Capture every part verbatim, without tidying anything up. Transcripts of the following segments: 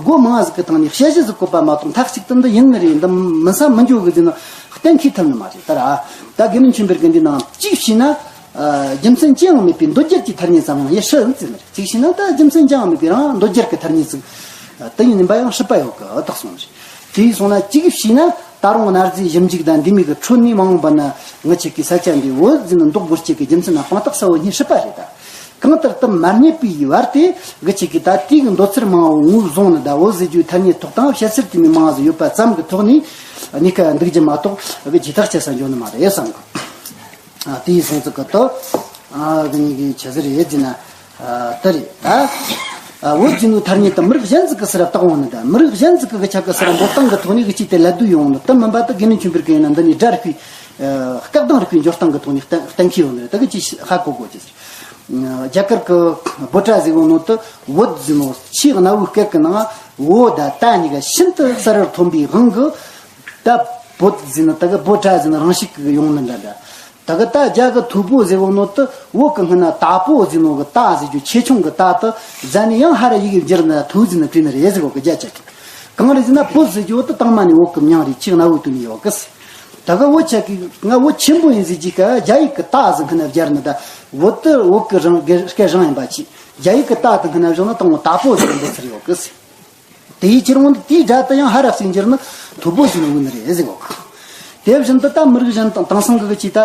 སྒོ་མང་ཟིག་གི་ཐང་ནས་དཔྱད་གཞི་ཟིག་བཀོད་པ་མ་གཏོགས། མཐའ་གཅིག་ཏུ་འདི་ཡིན་ནི་རེད། འདི་མིན་ས་མི་འགྱོ་གི་ཟེར་ན་གཏན་འཁེལ་ཐུབ་ནི་མ་རེད། ད་ར་ད་དགེ་འདུན་ཆོས་འཕེལ་གི་འདི་ནང་གཅིག་བྱས་ན། ཨ། རྒྱུ་མཚན་ཅི་ཡང་མེད་པའི་འདོད་སྒྱུར་གྱི་ཐ་སྙད་ཙམ་ཡང་ཡེ་ཤེས་ཟེར་ནི་རེད། གཅིག་བྱས་ན་ད་རྒྱུ་མཚན་ཅི་ཡང་མེད་པའི་རང་འདོད་སྒྱུར་གྱི་ཐ་སྙད་ཟིག་དེ་ཡིན་པ་ཡང་སྲིད་པ་ཡོད་གི་བཏགས་སོང་ནི་རེད། དེ་ཡིན་སོང་ན་གཅིག་བྱས་ན། ད་རུང་གནའ་རྫས་ཞིབ་འཇུག་དང་འདི་མོ་གི་ཁྲོད་ནས་མ་འོངས་པ་ན་ངི་ཆོ་གི་ས་ཆ་འདི་བོད་ཟེར་ནི་འདོགས་དགོས་རྒྱུ་གི་རྒྱུ་མཚན་ན་དཔང་རྟགས་གསལ་བོ་རྙེད་སྲིད་པ་རེད་ད། གང་ལྟར་དུ་མ་རྙེད་པའི་བར་དེ་གི་ཆོ་གི་ད་དེའི་གི་འདོད་ཚུལ་མང་བོ་ངོས་བཟུང་ནི་ད། བོད་ཟེར་རྒྱུའི་ཐ་སྙད་ཐོགས་སྟངས་བཤད་ཚུལ་དེ་མོ་མང་ཟིག་ཡོད་པ་ཙམ་གི་ཐོག་ནས་གནས་ཀ་འདུག་རྒྱུ་མ་གཏོགས་གི་ཇི་ཐག་བཅད་ས་འགྱོ་ནི་མ་རེད་བསམ་གི། ཨ། དེ་ཡིན་སོང་ཙི་གི་ད། ཨ། གི་ནི་གི་ཆི་ཟིག་རེད་ཟེར་ན། ཨ། དེ་རེད་ད། ཨ། བོད་ཟེར་ནོ་ཐ་སྙད་དེ་མི་རིགས་གཞན་ཟིག་གི་སར་བཏགས་འོང་ནི་ད། མི་རིགས་གཞན་ཟིག་གི་གི་ཆོ་གི་སར་འབོད་སྟངས་གི་ཐོག་ནས་གི་ཅིག་དེ་ལད་ཟློས་ཡོང་ནི་དེ་མིན་པ་ད། དགེ་འདུན་ཆོས་འཕེལ་གི་ཡིན་ན་འདི་ནས་སྒྲ་རིག་པའི། ཨ། སྐད་གདངས་རིག་པའི་འགྱུར་སྟངས་གི་ཐོག་ནས་གཏན་གཏན་འཁེལ་ཡོད་ནི་རེད། ད་གི་ཅིག་ཧ་གོ་དགོས་ཀྱི་ཟེར། རྒྱ་གར་གི་བྷོ་ཊ་ཟེར་གོ་ནོ་དེ་བོད་ཟེར་ནོ་ཆེས་གནའ་བོའི་སྐད་གི་ནང་བོ་དང་ད་གཉིས་ཀ་ཤིན་ཏུ་གསལ་བར་ཐོན་པའི་དབང་གིས། ད་བོད་ཟེར་ནི་ད་གི་བྷོ་ཊ་ཟེར་ནི་རང་བཞིན་གི་ཡོང་ནི་འདྲ་འདྲ། ད་གི་ད་རྒྱ་གི་ཐུ་བྷོ་ཟེར་བོ་ནོ་དེ་བོད་གི་སྔོན་ན་ད་བོ་ཟེར་ནོ་གི་ད་ཟེར་རྒྱུ་ཆེ་ཆུང་གི་ད་དེ་རྗེས་ནས་ཡང་ཧ་ར་ཡི་གེ་བསྒྱུར་ནི་ཐུ་ཟེར་ནི་བྲིས་ནི་རེད་ཟེར་གོ་གི། རྒྱ་ཆོ་གི། གང་རེད་ཟེར་ན་བོད་ཟེར་རྒྱུ་དེ་དང་མ་ནས་བོད་གི་མྱིང་རེད། ཆེས་གནའ་བོའི་དུས་ནས་ཡོད་གི་ཟེར། ད་གི་བོད་ཆོ་གི་ང་བོད་ཆེན་པོ་ཡིན་ཟེར་རྒྱུ་གི་རྒྱ་ཡིག་གི་ད་ཟེར་སྔོན་ན་བསྒྱུར་ནི་ད། བོད་དེ་བོད་གི་རང་གི་སྐད་རང་ཡིན་པ་ཆེ། རྒྱ་ཡིག་གི་ད་དེ་སྔོན་ན་བཞག་ན་དང་བོ་ད་བོ་ཟེར་འབོད་ཚུལ་ཡོད་གི་ཟེར། དེའི་ཕྱིར་འོང་དེའི་སྒྲ་དེ་ཡང་ཧ་ར་ཟིག་འགྱུར་ན་ཐུ་བྷོ་ཟེར་ནི་ཡོང་ནི་རེད་ཟེར་གོ། དེ་བཞིན་དུ་ད་མི་རིགས་གཞན་དང་དེང་སང་གི་གི་ཅིག་ད་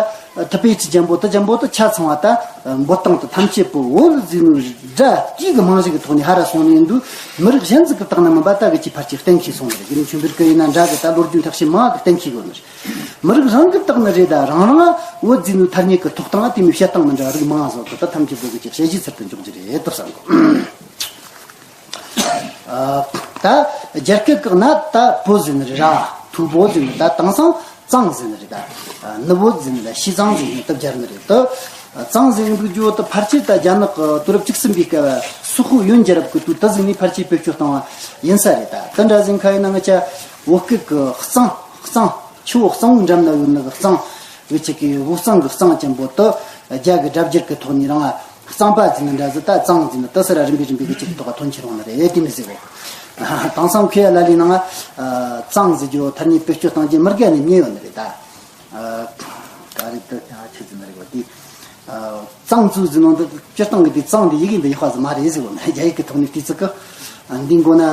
ཐུ་པེ་ཏི་ཅན་པོ་དེ་ཅན་པོ་དེ་ཆ་ཚང་བ་ད་འབོད་སྟངས་དེ་ཐམས་ཅད་པོ་བོད་ཟེར་ནི་སྒྲ་དེའི་གི་རྨང་གཞི་གི་ཐོག་ནས་ཧ་ར་སོང་ནི་ཡིན་དུས། མི་རིགས་གཞན་ཟིག་གི་བཏགས་ན་མིན་པ་ད་གི་ཅིག་ཕལ་ཆེར་གཏན་འཁེལ་སོང་ནི་རེད། དགེ་འདུན་ཆོས་འཕེལ་གི་ཡིན་ན་འདྲ་གི་ད་ལོ་རྒྱུས་འཐག་ཤེས་མང་གི་གཏན་འཁེལ་གོ་ནི་རེད། མི་རིགས་རང་གི་བཏགས་ནི་རེད་ད། རང་རང་བོད་ཟེར་ནི་ཐ་སྙད་གི་ཐོགས་སྟངས་དེ་མོ་བཤད་སྟངས་མི་འདྲ་རིགས་མང་ཟིག་གི་ད་ཐམས་ཅད་པོ་གི་ཅིག་དཔྱད་གཞིའི་ཚུལ་དུ་འཇོག་རྒྱུ་རེད་དེ་བསམ་གོ། ཨ། ད་རྒྱ་སྐད་གི་ནང་ད་བོད་ཟེར་ནི་རེད་ར། ཐུ་བྷོ་ཟེར་ནི་ད། དེང་སང་གཙང་ཟེར་ནི་རེད་ད། ཨ། ནི་བོད་ཟེར་ནི་ད། ཞི་གཙང་ཟེར་ནི་ད་སྦྱར་ནི་རེད་ད། གཙང་ཟེར་ནི་འདུག་རྒྱུ་ད་ཕལ་ཆེར་ད་རྒྱ་ནག་གི་དུས་རབས་བཅུ་གསུམ་པའི་སྐབས་སུ་ཧུ་ཡོན་རྒྱལ་རབས་གི་དུས་ད་ཟིག་ནས་ཕལ་ཆེར་བེད་སྤྱོད་བཏང་བ་ཡིན་ས་རེད་ད། དེ་འདྲ་ཟིག་ཁ་ཡིན་ན་ང་ཅག་བོད་སྐད་གི་གཙང་། གཙང་། ཆུ་བོ་གཙང་བོའི་འགྲམ་ན་ཡོད་ནི་གི་གཙང་། བོད་ཆོ་གི་བོད་གཙང་གི་གཙང་ཅན་པོ་དེ་རྒྱ་གི་སྒྲ་བསྒྱུར་གི་ཐོག་ནས་རང་གཙང་པ་ཟེར་ནི་འདྲ་ཟིག་ད་གཙང་ཟེར་ནི་དེ་སི་ར་རིམ་པས་རིམ་པས་གི་ཅིག་ཐོག་ག་ཐོན་ཁྱེར་འོང་ནི་རེད་དེ་མོ་ཟེར་གོ། དེང་སང་ཁོས་ལ་ལས་ནང་ཨ་གཙང་ཟེར་རྒྱུ་ཐ་སྙད་བེད་སྤྱོད་བཏང་རྒྱུ་མི་དགའ་ནི་ཉེ་ཡོད་ནི་རེད་ད། ཨ། ག་རེ་དེ་ཨ་ཆི་ཟེར་ནི་རེད་གོ་དེ། ཨ། གཙང་ཟེར་ཟེར་ནོ་འདི་སྤྱིར་བཏང་གི་དེ་གཙང་དེ་ཡི་གེ་འདི་ཡག་པ་ཟིག་མ་རེད་ཟེར་གོ་ནི། རྒྱ་ཡིག་གི་ཐོག་ནས་བལྟས་ཚུལ་གི། ཨ། འདི་མགོ་ན། ཨ།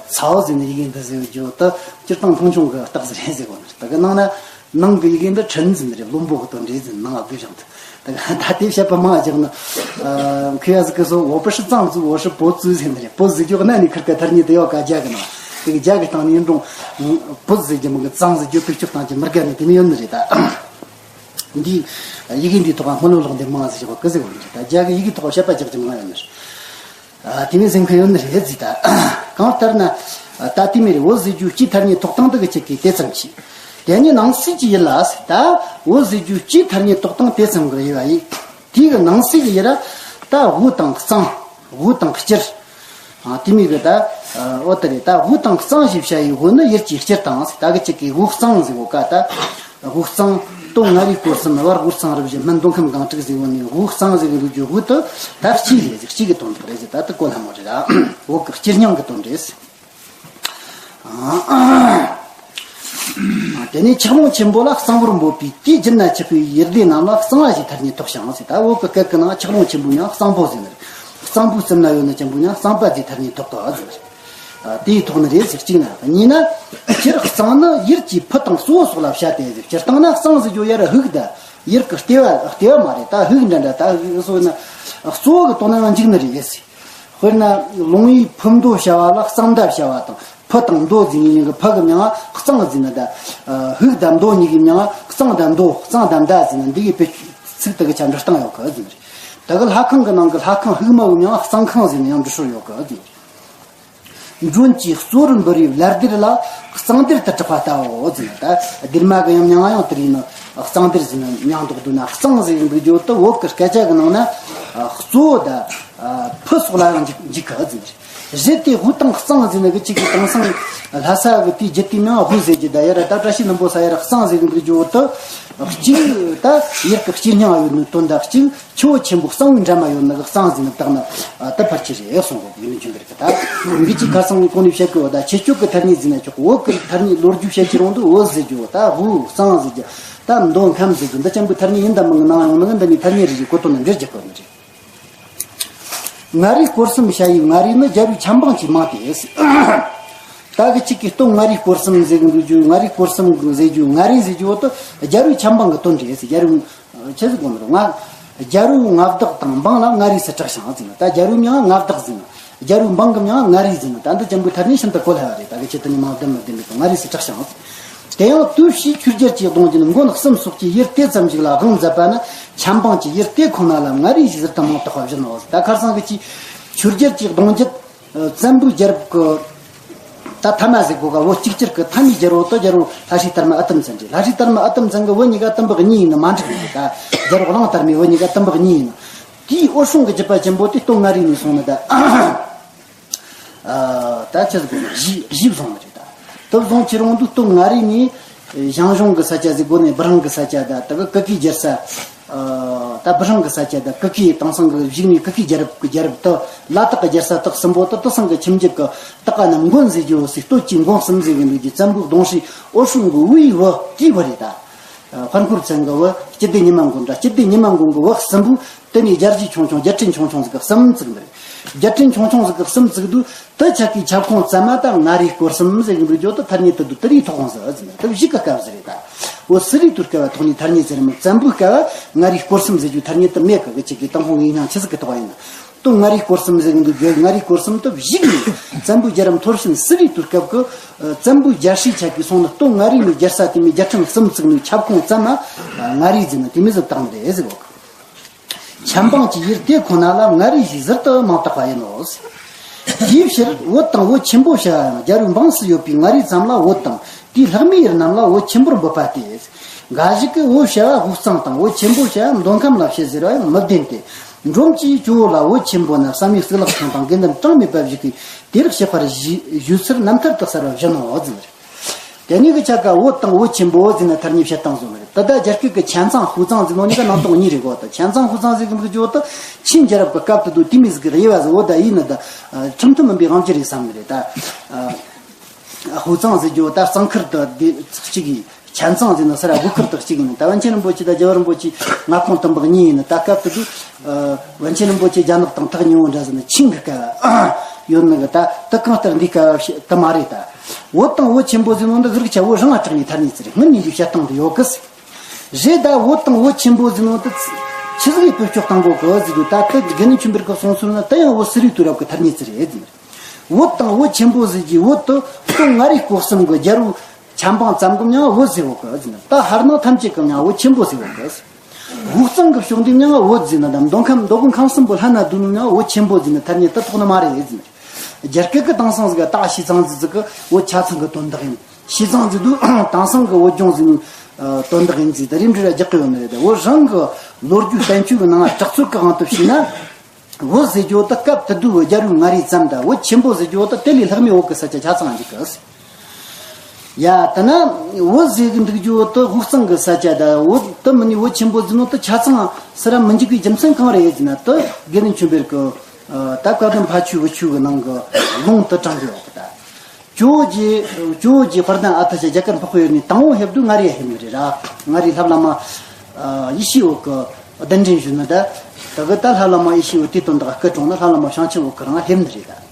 ཚའོ་ཟེར་ནི་ཡི་གེ་འདི་ཟེར་རྒྱུ་དེ་སྤྱིར་བཏང་མཐོང་ཆུང་གི་རྟགས་ཟིག་རེད་ཟེར་གོ་ནི། དེ་གི་ནང་ན་ནང་གི་ཡི་གེ་འདི་ཁྲིན་ཟེར་ནི་རེད། བློན་པོ་གི་དོན་རེད་ཟེར་ནི་ནང་ལ་བསྡུས་བཞག་འདུག། དེ་གི་ད་དེ་བཤད་པ་མང་རྒྱག་ན། ཨ། ཁོས་ཡ་ཟིག་གི་སོ་我不是藏族，我是博族ཟེར་ནི་རེད། 博族ཟེར་རྒྱུ་གནའ་ནས་ཁུར་གི་ཐ་སྙད་དེ་ཡོད་ག་རྒྱ་གི་ནང་། དེ་གི་རྒྱ་གི་སྟེང་ནས་ཡིན་རུང་། 博族ཟེར་རྒྱུ་མིན་གི་གཙང་ཟེར་རྒྱུ་བེད་སྤྱོད་བཏང་རྒྱུ་མི་དགའ་ནི་དེ་མོ་ཡོད་ནི་རེད་ད། འདི་ཡི་གེ་འདིའི་ཐོག་ལ་སྨོན་ལམ་ལོག་འདི་མང་ཟིག་བྱེད་པ་གི་ཟེར་བ་རེད། ད་རྒྱ་གི་ཡི་གེ་ཐོག་བཤད་པ་རྒྱག་རྒྱུ་མང་ཡོད་ནི་རེད། ཨ། དེ་མོ་ཟེར་མཁན་ཡོད་ནི་རེད་ཟེར་ད། གང་ལྟར་ན། ཨ། ད་དེ་མོ་རེད། བོད་ཟེར་རྒྱུའི་སྤྱིའི་ཐ་སྙད་ཐོགས་སྟངས་འདི་གི་ཆེད་ཀྱི་དེ་ཙམ་ཞིག། དེ་ནས་ནང་གསེས་ཀྱི་ཡུལ་ལ་ཟེར་ད། བོད་ཟེར་རྒྱུའི་སྤྱིའི་ཐ་སྙད་ཐོགས་སྟངས་དེ་ཙམ་གི་ཡོད་པ་ཡིན། དེའི་གི་ནང་གསེས་ཀྱི་ཡུལ་ལ་ད་དབུས་དང་གཙང་། དབུས་དང་སྤྱིར། ཨ། དེ་མོ་གི་ད། ཨ། འོ་དེ་རེད། ད་དབུས་དང་གཙང་ཞེས་བྱ་བའི་དབུས་ནི་ཡུལ་གྱི་སྤྱིར་བཏང་ཟེར། ད་གི་ཅིག་གི་དབུས་གཙང་ཟེར་གོ་ག་ད། དབུས་གཙང་སྟོད་མངའ་རིས་སྐོར་གསུམ། བར་དབུས་གཙང་རུ་བཞི། སྨད་མདོ་ཁམས་སྒང་དྲུག་ཟེར་བ་ནི་དབུས་གཙང་ཟེར་གི་འདུག་རྒྱུ་དབུས་དེ་ད་སྤྱི་རེད་ཟེར། སྤྱི་གི་དོན་དག་རེད་ཟེར། ད་དེ་གོ་སླ་མོ་རེད་ད། བོད་གི་སྤྱིར་སྙིང་གི་དོན་རེད་ཟེར། དེ་ནས་ཆགས་ལོང་ཆེན་པོ་ལ་གཙང་པོར་འབོད་པས། དེའི་རྒྱུད་ན་ཆགས་པའི་ཡུལ་སྡེ་རྣམས་ལ་གཙང་བ་ཞེས་ཐ་སྙད་ཐོགས་ཤིང་ཟེར། ད་བོད་གི་སྐད་གི་ནང་ཆགས་ལོང་ཆེན་པོའི་མྱིང་གཙང་པོ་ཟེར་ནི་རེད། གཙང་པོའི་རྩིབ་ན་ཡོད་ནི་ཅན་པོའི་མྱིང་གཙང་པ་ཟེར་ཐ་སྙད་ཐོགས་གི་ཟེར་ནི་རེད། དེའི་ཐོག་ནི་རེད་ཟེར་གཅིག་ན། གཉིས་ན་སྤྱིར་གཙང་ནི་ཡུལ་གྱི་ཕུ་དང་གཙོ་བོ་སོགས་ལ་བྱ་སྟེ་ཟེར། སྤྱིར་བཏང་ན་གཙང་ཟེར་རྒྱུ་ཡར་ཧུག་ད་ཡུལ་གི་ལྟེ་བ་ལྟེ་བ་མ་རེད། ད་ཧུག་འདྲ་འདྲ་ད་སོ་ན་གཙོ་བོ་གི་དོན་ན་ཡང་འཇུག་ནི་རེད་ཟེར། དཔེར་ན་ལུང་བའི་ཕུ་མདོ་བྱ་བ་ལ་གཙང་མདའ་བྱ་བ་དང་། ཕུ་དང་མདོ་ཟེར་ནི་གཉིས་ཀྱི་ཕུ་གི་མྱིང་ང་གཙང་ཟེར་ནི་ད། ཧུག་དང་མདོ་གཉིས་ཀྱི་མྱིང་ང་གཙང་དང་མདོ། གཙང་དང་མདའ་ཟེར་ནི་འདི་གི་དཔེ་ཚིག་དེ་གི་ཆ་འབྲི་སྟངས་ཡོད་གི་ཟེར་ནི་རེད། ད་གི་ལྷ་ཁང་གི་ནང་གི་ལྷ་ཁང་ཧུག་མ་བོའི་མྱིང་ང་གཙང་ཁང་ཟེར་ནི་ཡང་འབྲི་སྲོལ་ཡོད་གི་ཟེར་ནི་རེད། མགྲོན་གྱིས་གཙོ་བོར་འབུལ་བའི་ལར་སྡེར་ལ་གཙང་སྡེར་དུ་གྲགས་པ་ལྟ་བུའོ་ཟེར་ནི། ད་སྡེར་མ་གི་ཡང་མྱིང་ང་ཡང་དེ་རིགས་ནི་གཙང་སྡེར་ཟེར་ནི་མྱིང་འདོགས་འདུག་ན། གཙང་ཟེར་གི་འདུག་རྒྱུ་དེ་བོད་གི་སྐད་ཆ་གི་ནང་ན་གཙོ་བོ་ད་ཕུ་སོགས་ལ་ཡང་འཇུག་འཇུག་གི་ཟེར་ནི་རེད། གཞི་དེ་དབུ་དང་གཙང་ཟེར་ནི་གི་གཅིག་གི་དེང་སང་ལྷ་ས་གི་དེའི་རྒྱུད་དེའི་མིང་དབུ་ཟེར་གྱི་ད་ཡ་ར་ད་བཀྲ་ཤིས་ལྷུན་པོ་ས་ཡ་ར་གཙང་ཟེར་གི་འདུག་རྒྱུ་བོ་དུ་གཅིག་ད་ཡུལ་གི་སྤྱིར་སྙིང་ཡོད་ནི་དོན་དག་གཅིག་ཆུ་བོ་ཆེན་པོ་གཙང་བོའི་འགྲམ་མ་ཡོད་ནི་གི་གཙང་ཟེར་ནི་བཏགས་ན་ད་ཕལ་ཆེར་རེད་གསུང་གོ་ཡིན་ནི་ཆུན་པར་གི་ད་འདི་གཅིག་ཁ་སང་གི་གོང་ནས་བཤད་གི་བ་ད་ཆེ་ཆོད་གི་ཐ་སྙད་ཟེར་ན་ཆོག་བོད་གི་ཐ་སྙད་ལོ་རྒྱུས་བཤད་ཀྱི་རུང་དུ་བོད་ཟེར་རྒྱུ་བ་ད་དབུ་གཙང་ཟེར་རྒྱུ་ད་མདོ་ཁམས་ཟེར་རྒྱུ་འདི་ཅན་པོའི་ཐ་སྙད་ཡིན་ད་མིན་གི་ནང་ཡོང་ནི་གི་འདི་ནི་ཐ་སྙད་རེ་རེ་གོ་དོན་ནི་འགྲེལ་རྒྱག་གི་ནི་རེད། མངའ་རིས་སྐོར་གསུམ་བྱ་ཡི་མངའ་རིས་ནི་རྒྱལ་པོའི་ཆབ་འབངས་ཀྱི་མིང་སྟེ། ད་གི་གཅིག་གིས་སྟོད་མངའ་རིས་སྐོར་གསུམ་ཟེར་གི་འདུག་རྒྱུ་མངའ་རིས་སྐོར་གསུམ་གི་ཟེར་རྒྱུ་མངའ་རིས་ཟེར་རྒྱུ་བོ་དུ་རྒྱལ་པོའི་ཆབ་འབངས་ཀྱི་དོན་རེད་ཟེར་རྒྱལ་པོའི་ཆེ་ཟིག་གོང་རུ་མངའ་རྒྱལ་པོའི་མངའ་བདག་དང་འབངས་ལ་མངའ་རིས་སུ་གྲགས་ཤིང་ཟེར་ན་ད་རྒྱལ་པོའི་མིང་མངའ་བདག་ཟེར་ན་རྒྱལ་པོའི་འབངས་ཀྱི་མིང་མངའ་རིས་ཟེར་ན་ད་འདི་ཅན་པོའི་ཐ་སྙད་ཤིན་ཏུ་གོ་སླ་བ་རེད། ད་གི་ཆེད་དུ་ནི་མ་བདེན་མི་བདེན་པའི་མངའ་རིས་སུ་གྲགས་ཤིང་། དེ་ཡང་དུས་ཕྱིས་ཆོས་རྒྱལ་གྱི་གདུང་རྒྱུད་མགོན་གསུམ་སོགས་ཀྱི་ཡུལ་དེ་ཙམ་ཞིག་ལ་དབང་མཛད་པ་ནི་ཆབ་འབངས་ཀྱི་ཡུལ་དེ་ཁོ་ན་ལ་མངའ་རིས་ཞེས་ཟུར་དུ་མིང་བཏགས་པ་བཞིན་ནོ། ད་ཁར་སང་གི་ཆོས་རྒྱལ་གྱི་གདུང་རྒྱུད་བཙན་པོའི་རྒྱལ་རབས་ཀྱི་ད་ཐ་མ་ཟེར་གོ་ག་བོད་གཅིག་གྱུར་གྱི་མཐའ་མའི་རྒྱལ་པོ་དུ་རྒྱལ་པོ་ལྷ་སྲས་དར་མ་ཨི་ཏམ་བཙན་རེད། ལྷ་སྲས་དར་མ་ཨི་ཏམ་བཙན་གྱི་བུ་གཉིས་ཀ་དུམ་བུ་གཉིས་ཡིན་ནི་མ་འགྲིག་ནི་རེད། ད་རྒྱལ་པོ་གླང་དར་མའི་བུ་གཉིས་ཀ་དུམ་བུ་གཉིས་ཡིན་ནི། དེའི་འོད་སྲུང་གི་རྒྱུད་པ་ཆེན་པོ་དེ་སྟོད་མངའ་རིས་ནས་སོང་ནི་ད། ད་ཆི་ཟིག་གཞིས་གཞིས་བཟུང་ནི་རེད་ད། དུ་བཟུང་ཁྱེད་རང་དུ་སྟོད་མངའ་རིས་ནས་ཞང་ཞུང་གི་ས་ཆ་ཟིག་གོ་ནས་བུ་རང་གི་ས་ཆ་ད་ད་གི་ཀི་ཀི་རྒྱལ་ས། ད་བུ་རང་གི་ས་ཆ་ད་ཀི་ཀི་དེང་སང་གི་བཞུགས་ནས་ཀི་ཀི་རྒྱལ་རབས་ཀྱི་རྒྱལ་རབས་དུ་ལ་དྭགས་ཀྱི་རྒྱལ་ས་དག་གསུམ་པོ་དུ་དུ་སང་གི་ཁྱིམ་རྒྱུད་ཀྱི་དག་ག་རྣམས་མགོན་ཟེར་རྒྱུ་བོ་སི་སྟོད་ཀྱི་མགོན་གསུམ་ཟེར་གི་འདུག་རྒྱུ་བཙན་པོའི་གདུང་སྲས་འོད་སྲུང་གི་བུ་ཡི་བུ་དེའི་བུ་རེད་ད། དཔལ་འཁོར་བཙན་གི་བུ་སྤྱི་སྡེ་ཉི་མ་མགོན་འདྲ་སྤྱི་སྡེ་ཉི་མ་མགོན་གི་བུ་གསུམ་པོ། དེ་ནས་རྒྱལ་རྗེས་ཆུང་ཆུང་རྒྱལ་ཕྲན་ཆུང་ཆུང་ཟིག་གི་གསུམ་བཙུགས་འདིར། རྒྱལ་ཕྲན་ཆུང་ཆུང་ཟིག་གི་གསུམ་བཙུགས་དུས་དེ་ཆ་གི་ཁྱབ་ཁོངས་ཙམ་མ་ད་མངའ་རིས་སྐོར་གསུམ་ཟེར་གི་འདུག་རྒྱུ་དེ་ཐ་སྙད་དུ་དུ་དེ་རིགས་ཐོག་ཁོངས་སུ་ཟིན་དེ་བཞི་གི་སྐབས་ཟིག་རེད་ད། འོ་སི་རི་དུར་སྐབས་ཐོག་ནས་ཐ་སྙད་ཟེར་མི་བཙན་པོའི་སྐབས་མངའ་རིས་སྐོར་གསུམ་ཟེར་རྒྱུ་ཐ་སྙད་དུ་མེད་གི་གི་ཆ་གི་དང་ཁོང་གི་ཡིན་ཡང་ཆི་ཟིག་གི་ཐོག་ཡིན་ན། དུ་མངའ་རིས་སྐོར་གསུམ་ཟེར་གི་འདུག་རྒྱུ་མངའ་རིས་སྐོར་གསུམ་དུ་བཞི་གི་བཙན་པོའི་རྒྱལ་རབས་འཐོར་ཕྱིན་སི་རི་དུར་སྐབས་གི་བཙན་པོའི་རྒྱལ་སྲས་ཆ་གི་སོང་ན་སྟོད་མངའ་རིས་ནས་རྒྱལ་ས་དེ་མི་རྒྱལ་ཕྲན་གསུམ་བཙུགས་ནས་ཁྱབ་ཁོངས་ཙམ་མ་མངའ་རིས་ཟེར་ན་དེ་མི་ཟིག་བཏང་རེད་ཟེར་གོ་གི། ཆབ་འབངས་ཀྱི་ཡུལ་དེ་ཁོ་ན་ལ་མངའ་རིས་ཞེས་ཟུར་དུ་མིང་བཏགས་པ་ཡིན་ནོ། དེའི་ཕྱིར་བོད་དང་བོད་ཆེན་པོ་བྱ་ཡང་རྒྱལ་པོའི་འབངས་སུ་ཡོད་པའི་མངའ་རིས་ཙམ་ལ་བོད་དང་དེའི་ལྷག་མའི་ཡུལ་རྣམས་ལ་བོད་ཆེན་པོར་འབོད་པ་སྟེ། འགའ་ཞིག་གིས་བོད་བྱ་བ་དབུས་གཙང་དང་བོད་ཆེན་པོ་བྱ་བ་མདོ་ཁམས་ལ་བྱེད་ཟེར་བ་ཡང་མི་བདེན་ཏེ། འབྲོམ་གྱིས་ཇོ་བོ་ལ་བོད་ཆེན་པོ་ན་བསམ་ཡས་གཙུག་ལག་ཁང་དང་དགེ་འདུན་གྲངས་མེད་པ་ཞིག་གིས་དེ་རིགས་བྱེད་པར་ཞུས་ཚུལ་རྣམ་ཐར་དུ་གསལ་བ་བཞིན་ནོ་ཟེར། དེ་ནས་གི་ཆ་ག་བོད་དང་བོད་ཆེན་པོ་ཟེར་ན་ཐ་སྙད་བཤད་སྟངས་བཟོ་ནི་རེད། ད་ལྟ་རྒྱ་སྐད་གི་ཆན་ཚང་ཧུའུ་ཙང་ཟེར་ནོ་གཉིས་ཀ་རྣམ་རྟོག་གཉིས་རེད་གོ། ད་ཆན་ཚང་ཧུའུ་ཙང་ཟེར་གི་འདུག་རྒྱུ་ད་ཆིན་རྒྱལ་རབས་གི་སྐབས་དུ་དུ་དེ་མི་ཟིག་གི་དབྱེ་བ་ཟིག་བོ་ད་ཡིན་ནི་ད་ཁྲིམས་མཐུན་མིན་པའི་དབང་ཆ་རེད་བསམ་ནི་རེད་ད། ཧུའུ་ཙང་ཟེར་རྒྱུ་ད་གཙང་ཁུལ་དུ་དེ་གཅིག་ཡིན། ཆན་ཚང་ཟེར་ན་ས་ར་དགུ་ཁུལ་དུ་གཅིག་ཡིན། ད་པཎ་ཆེན་རིན་པོ་ཆེ་ད་རྒྱལ་བ་རིན་པོ་ཆེ་མངའ་ཁོངས་དུམ་བུ་གཉིས་ཡིན། ད་སྐབས་དུ་དུ་པཎ་ཆེན་རིན་པོ་ཆེ་རྒྱ་ནག་དང་ཐག་ཉེ་བོ་འདྲ་ཟེར་ན་ཆིན་གི་སྐབས་ཡོད་ནི་གི་ད་དུ་གང་ལྟར་འདི་སྐབས་དུ་མ་རེད་ད། བོད་དང་བོད་ཆེན་པོ་ཟེར་ནོ་འདི་གི་རིགས་ཆ་བོད་རང་ལ་གྲགས་ནས་ཐར་ནས་ཚེ་རེད། སྔོན་ནས་འདི་བཤད་སྟངས་འདི་ཡོད་གི་ཟེར། རེད་ད་བོད་དང་བོད་ཆེན་པོ་ཟེར་ནོ་འདི་ཆི་ཟིག་གིས་བེད་སྤྱོད་བཏང་གོ་གི་ཟེར་དུས་ད་དེ་དགེ་འདུན་ཆོས་འཕེལ་གི་གསུང་ཚུལ་ན་དེ་ཡང་བོད་སི་རི་དུས་རབས་ཀྱི་ཐར་ནས་ཚེ་རེད་ཟེར། བོད་དང་བོད་ཆེན་པོ་ཟེར་གྱི་བོད་དུ་སྟོད་མངའ་རིས་སྐོར་གསུམ་གྱི་རྒྱལ་པོ་ཆབ་འབངས་ཙམ་གྱི་མིང་བོད་ཟེར་གོ་གི་ཟེར། ད་ཧར་ནང་ཐམས་ཅད་ཀྱི་མིང་བོད་ཆེན་པོ་ཟེར་གོ་གི་ཟེར། དབུས་གཙང་གི་ཕྱོགས་འདི་མིང་བོད་ཟེར་ན་དང་མདོ་ཁམས་མདོ་དབུས་ཁམས་གསུམ་པོ་ལྷན་ན་བསྡུས་ནི་མིང་བོད་ཆེན་པོ་ཟེར་ནི་ཐ་སྙད་དུ་ཐོགས་ནི་མ་རེད་ཟེར། རྒྱ་སྐད་ཀྱི་དེང་སང་ཟིག་ད་བྱས་ཙང་ཟིག་གི་བོད་ཆ་ཚང་གི་དོན་དག་ཡིན། བྱས་ཙང་ཟིག་དུས་དེང་སང་གི་བོད་ལྗོངས་ཟིག་ནི་དོན་དག་ཡིན་ཟིག་ད་རིམ་གྲོ་ར་རྒྱག་གི་ཡོད་ནི་རེད། ད་བོད་རང་གི་ལོ་རྒྱུས་བསྟན་བཅོས་ཀྱི་ནང་ལ་གྲགས་ཚོད་ཀྱི་དབང་དུ་བྱས་ན། བོད་ཟེར་རྒྱུ་དེ་སྐབས་དེ་དུས་བོད་རྒྱལ་པོའི་མངའ་རིས་ཙམ་དང་བོད་ཆེན་པོ་ཟེར་རྒྱུ་དེ་དེ་ལས་ལྷག་མེད་བོད་ཀྱི་ས་ཆ་ཆ་ཚང་འཇིག་གི། ཡ་དེ་ན་བོད་ཟེར་གི་འདུག་རྒྱུ་དེ་དབུས་གཙང་གི་ས་ཆ་དང་བོད་དེ་མིན་ནི་བོད་ཆེན་པོ་ཟེར་ནོ་དེ་ཆ་ཚང་སུ་ར་མི་འཇིག་པའི་རྒྱུ་མཚན་གང་རེད་ཟེར་ན། དེ་དགེ་འདུན་ཆོས་འཕེལ་གི་ད་བཀའ་གདམས་ཕ་ཆོས་བུ་ཆོས་གི་ནང་གི་ལུང་དེ་དྲངས་གི་ཡོད་གི་ད། ཇོ་བོ་རྗེ་ཇོ་བོ་རྗེ་དཔལ་ལྡན་ཨ་ཏི་ཤ་རྒྱ་གར་འཕགས་པའི་ཡུལ་ནས་དང་པོ་ཕེབས་དུས་མངའ་རིས་ཕེབས་ནི་རེད་ར། མངའ་རིས་ལྷ་བླ་མ་ཡེ་ཤེས་འོད་ཀྱི་གདན་འདྲེན་ཞུས་ནི་ད། ད་གི་ད་ལྷ་བླ་མ་ཡེ་ཤེས་འོད་དེའི་དོན་དག་སྐུ་གྲོངས་ན་ལྷ་བླ་མ་བྱང་ཆུབ་འོད་ཀྱི་རང་ཕེབས་ནི་རེད་ད།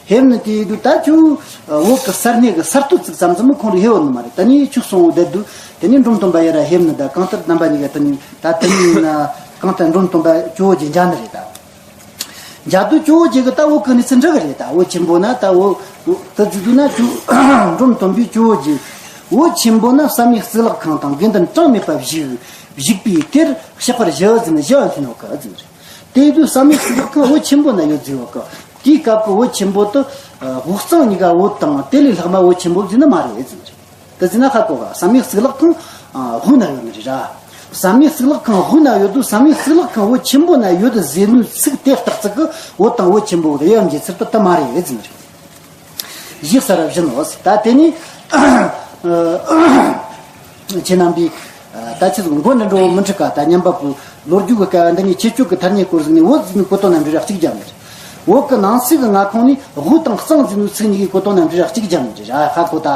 ཕེབས་ནི་དེའི་དུས་ད་ཁྱོད་བོད་ཀྱི་ས་གནས་ཀྱི་གསར་གཏོད་ཙིག་ཙམ་ཙམ་ཁོང་རིགས་ཧེ་བོ་ནི་མ་རེད། ད་ནི་ཁྱོད་སོང་བོ་བསྡད་དུས་དེ་ནས་འབྲོམ་སྟོན་པ་ཡ་ར་ཕེབས་ནི་ད། གང་ལྟར་རྣམ་པ་གཉིས་ཀ་ད་ནི་ད་དེ་ནི་ཡིན་ན་གང་ལྟར་འབྲོམ་སྟོན་པ་ཇོ་བོ་རྗེ་མཇལ་ནི་རེད་ད། མཇལ་དུས་ཇོ་བོ་རྗེ་གིས་ད་བོད་ཀྱི་གནས་ཚུལ་འདྲི་གི་རེད་ད། བོད་ཆེན་པོ་ན་ད་བོད་དུ་བརྩི་དུས་ན་ཇོ་འབྲོམ་སྟོན་པས་ཇོ་བོ་རྗེ་བོད་ཆེན་པོ་ན་བསམ་ཡས་གཙུག་ལག་ཁང་དང་དགེ་འདུན་གྲངས་མེད་པ་བཞུགས་བཞུགས་པས་དེར་གཤེགས་པར་ཞུ་ཟེར་ནས་ཞུ་བ་ཕུལ་ནོ་གི་ཟེར། དེ་དུས་བསམ་ཡས་གཙུག་ལག་ཁང་བོད་ཆེན་པོ་ན་ཡོད་ཟེར་བ་གི། དེའི་སྐབས་ཀྱི་བོད་ཆེན་པོ་དུ་དབུས་གཙང་གཉིས་ཀ་བོད་དང་དེ་ལས་ལྷག་མ་བོད་ཆེན་པོ་ཟེར་ནི་མ་རེད་ཟེར། དེ་ཟེར་ན་ཧ་གོ་ག་བསམ་ཡས་གཙུག་ལག་ཁང་དབུས་ན་ཡོད་ནི་རེད་ར། བསམ་ཡས་གཙུག་ལག་ཁང་དབུས་ན་ཡོད་དོ། བསམ་ཡས་གཙུག་ལག་ཁང་བོད་ཆེན་པོ་ན་ཡོད་ཟེར་ནོ་ཚིག་དེ་རྟགས་ཅིག་གི་བོད་དང་བོད་ཆེན་པོ་དབྱེ་བ་འབྱེད་ཚུལ་དེ་དེ་མ་རེད་ཟེར་ནི་རེད། གཞི་གསར་བཞིན་ནོ། ད་དེ་ནི་ཁྱེད་རྣམ་པས་ད་ཆི་ཟིག་མགོ་ནས་འགྲོ་བོ་མི་འཁྲུག་ག། ད་མཉམ་པ་པོ་ལོ་རྒྱུས་ཀྱི་སྐལ་བ་འདི་ནས་ཁྱད་ཆོས་ཀྱི་ཐ་སྙད་སྐོར་ཟིག་ནས་བོད་ཟིག་ནས་གོ་དོན་ན་འབྲི་ར་གཅིག་རྒྱབ་ནི་རེད། བོད་ཀྱི་ནང་གསེས་ཀྱི་མངའ་ཁོངས་ནས་དབུས་དང་གཙང་ཟེར་ནོ་ཚིག་གཉིས་ཀྱི་གོ་དོན་ན་འབྲི་ར་གཅིག་རྒྱབ་ནི་རེད། ཧ་གོ་ད།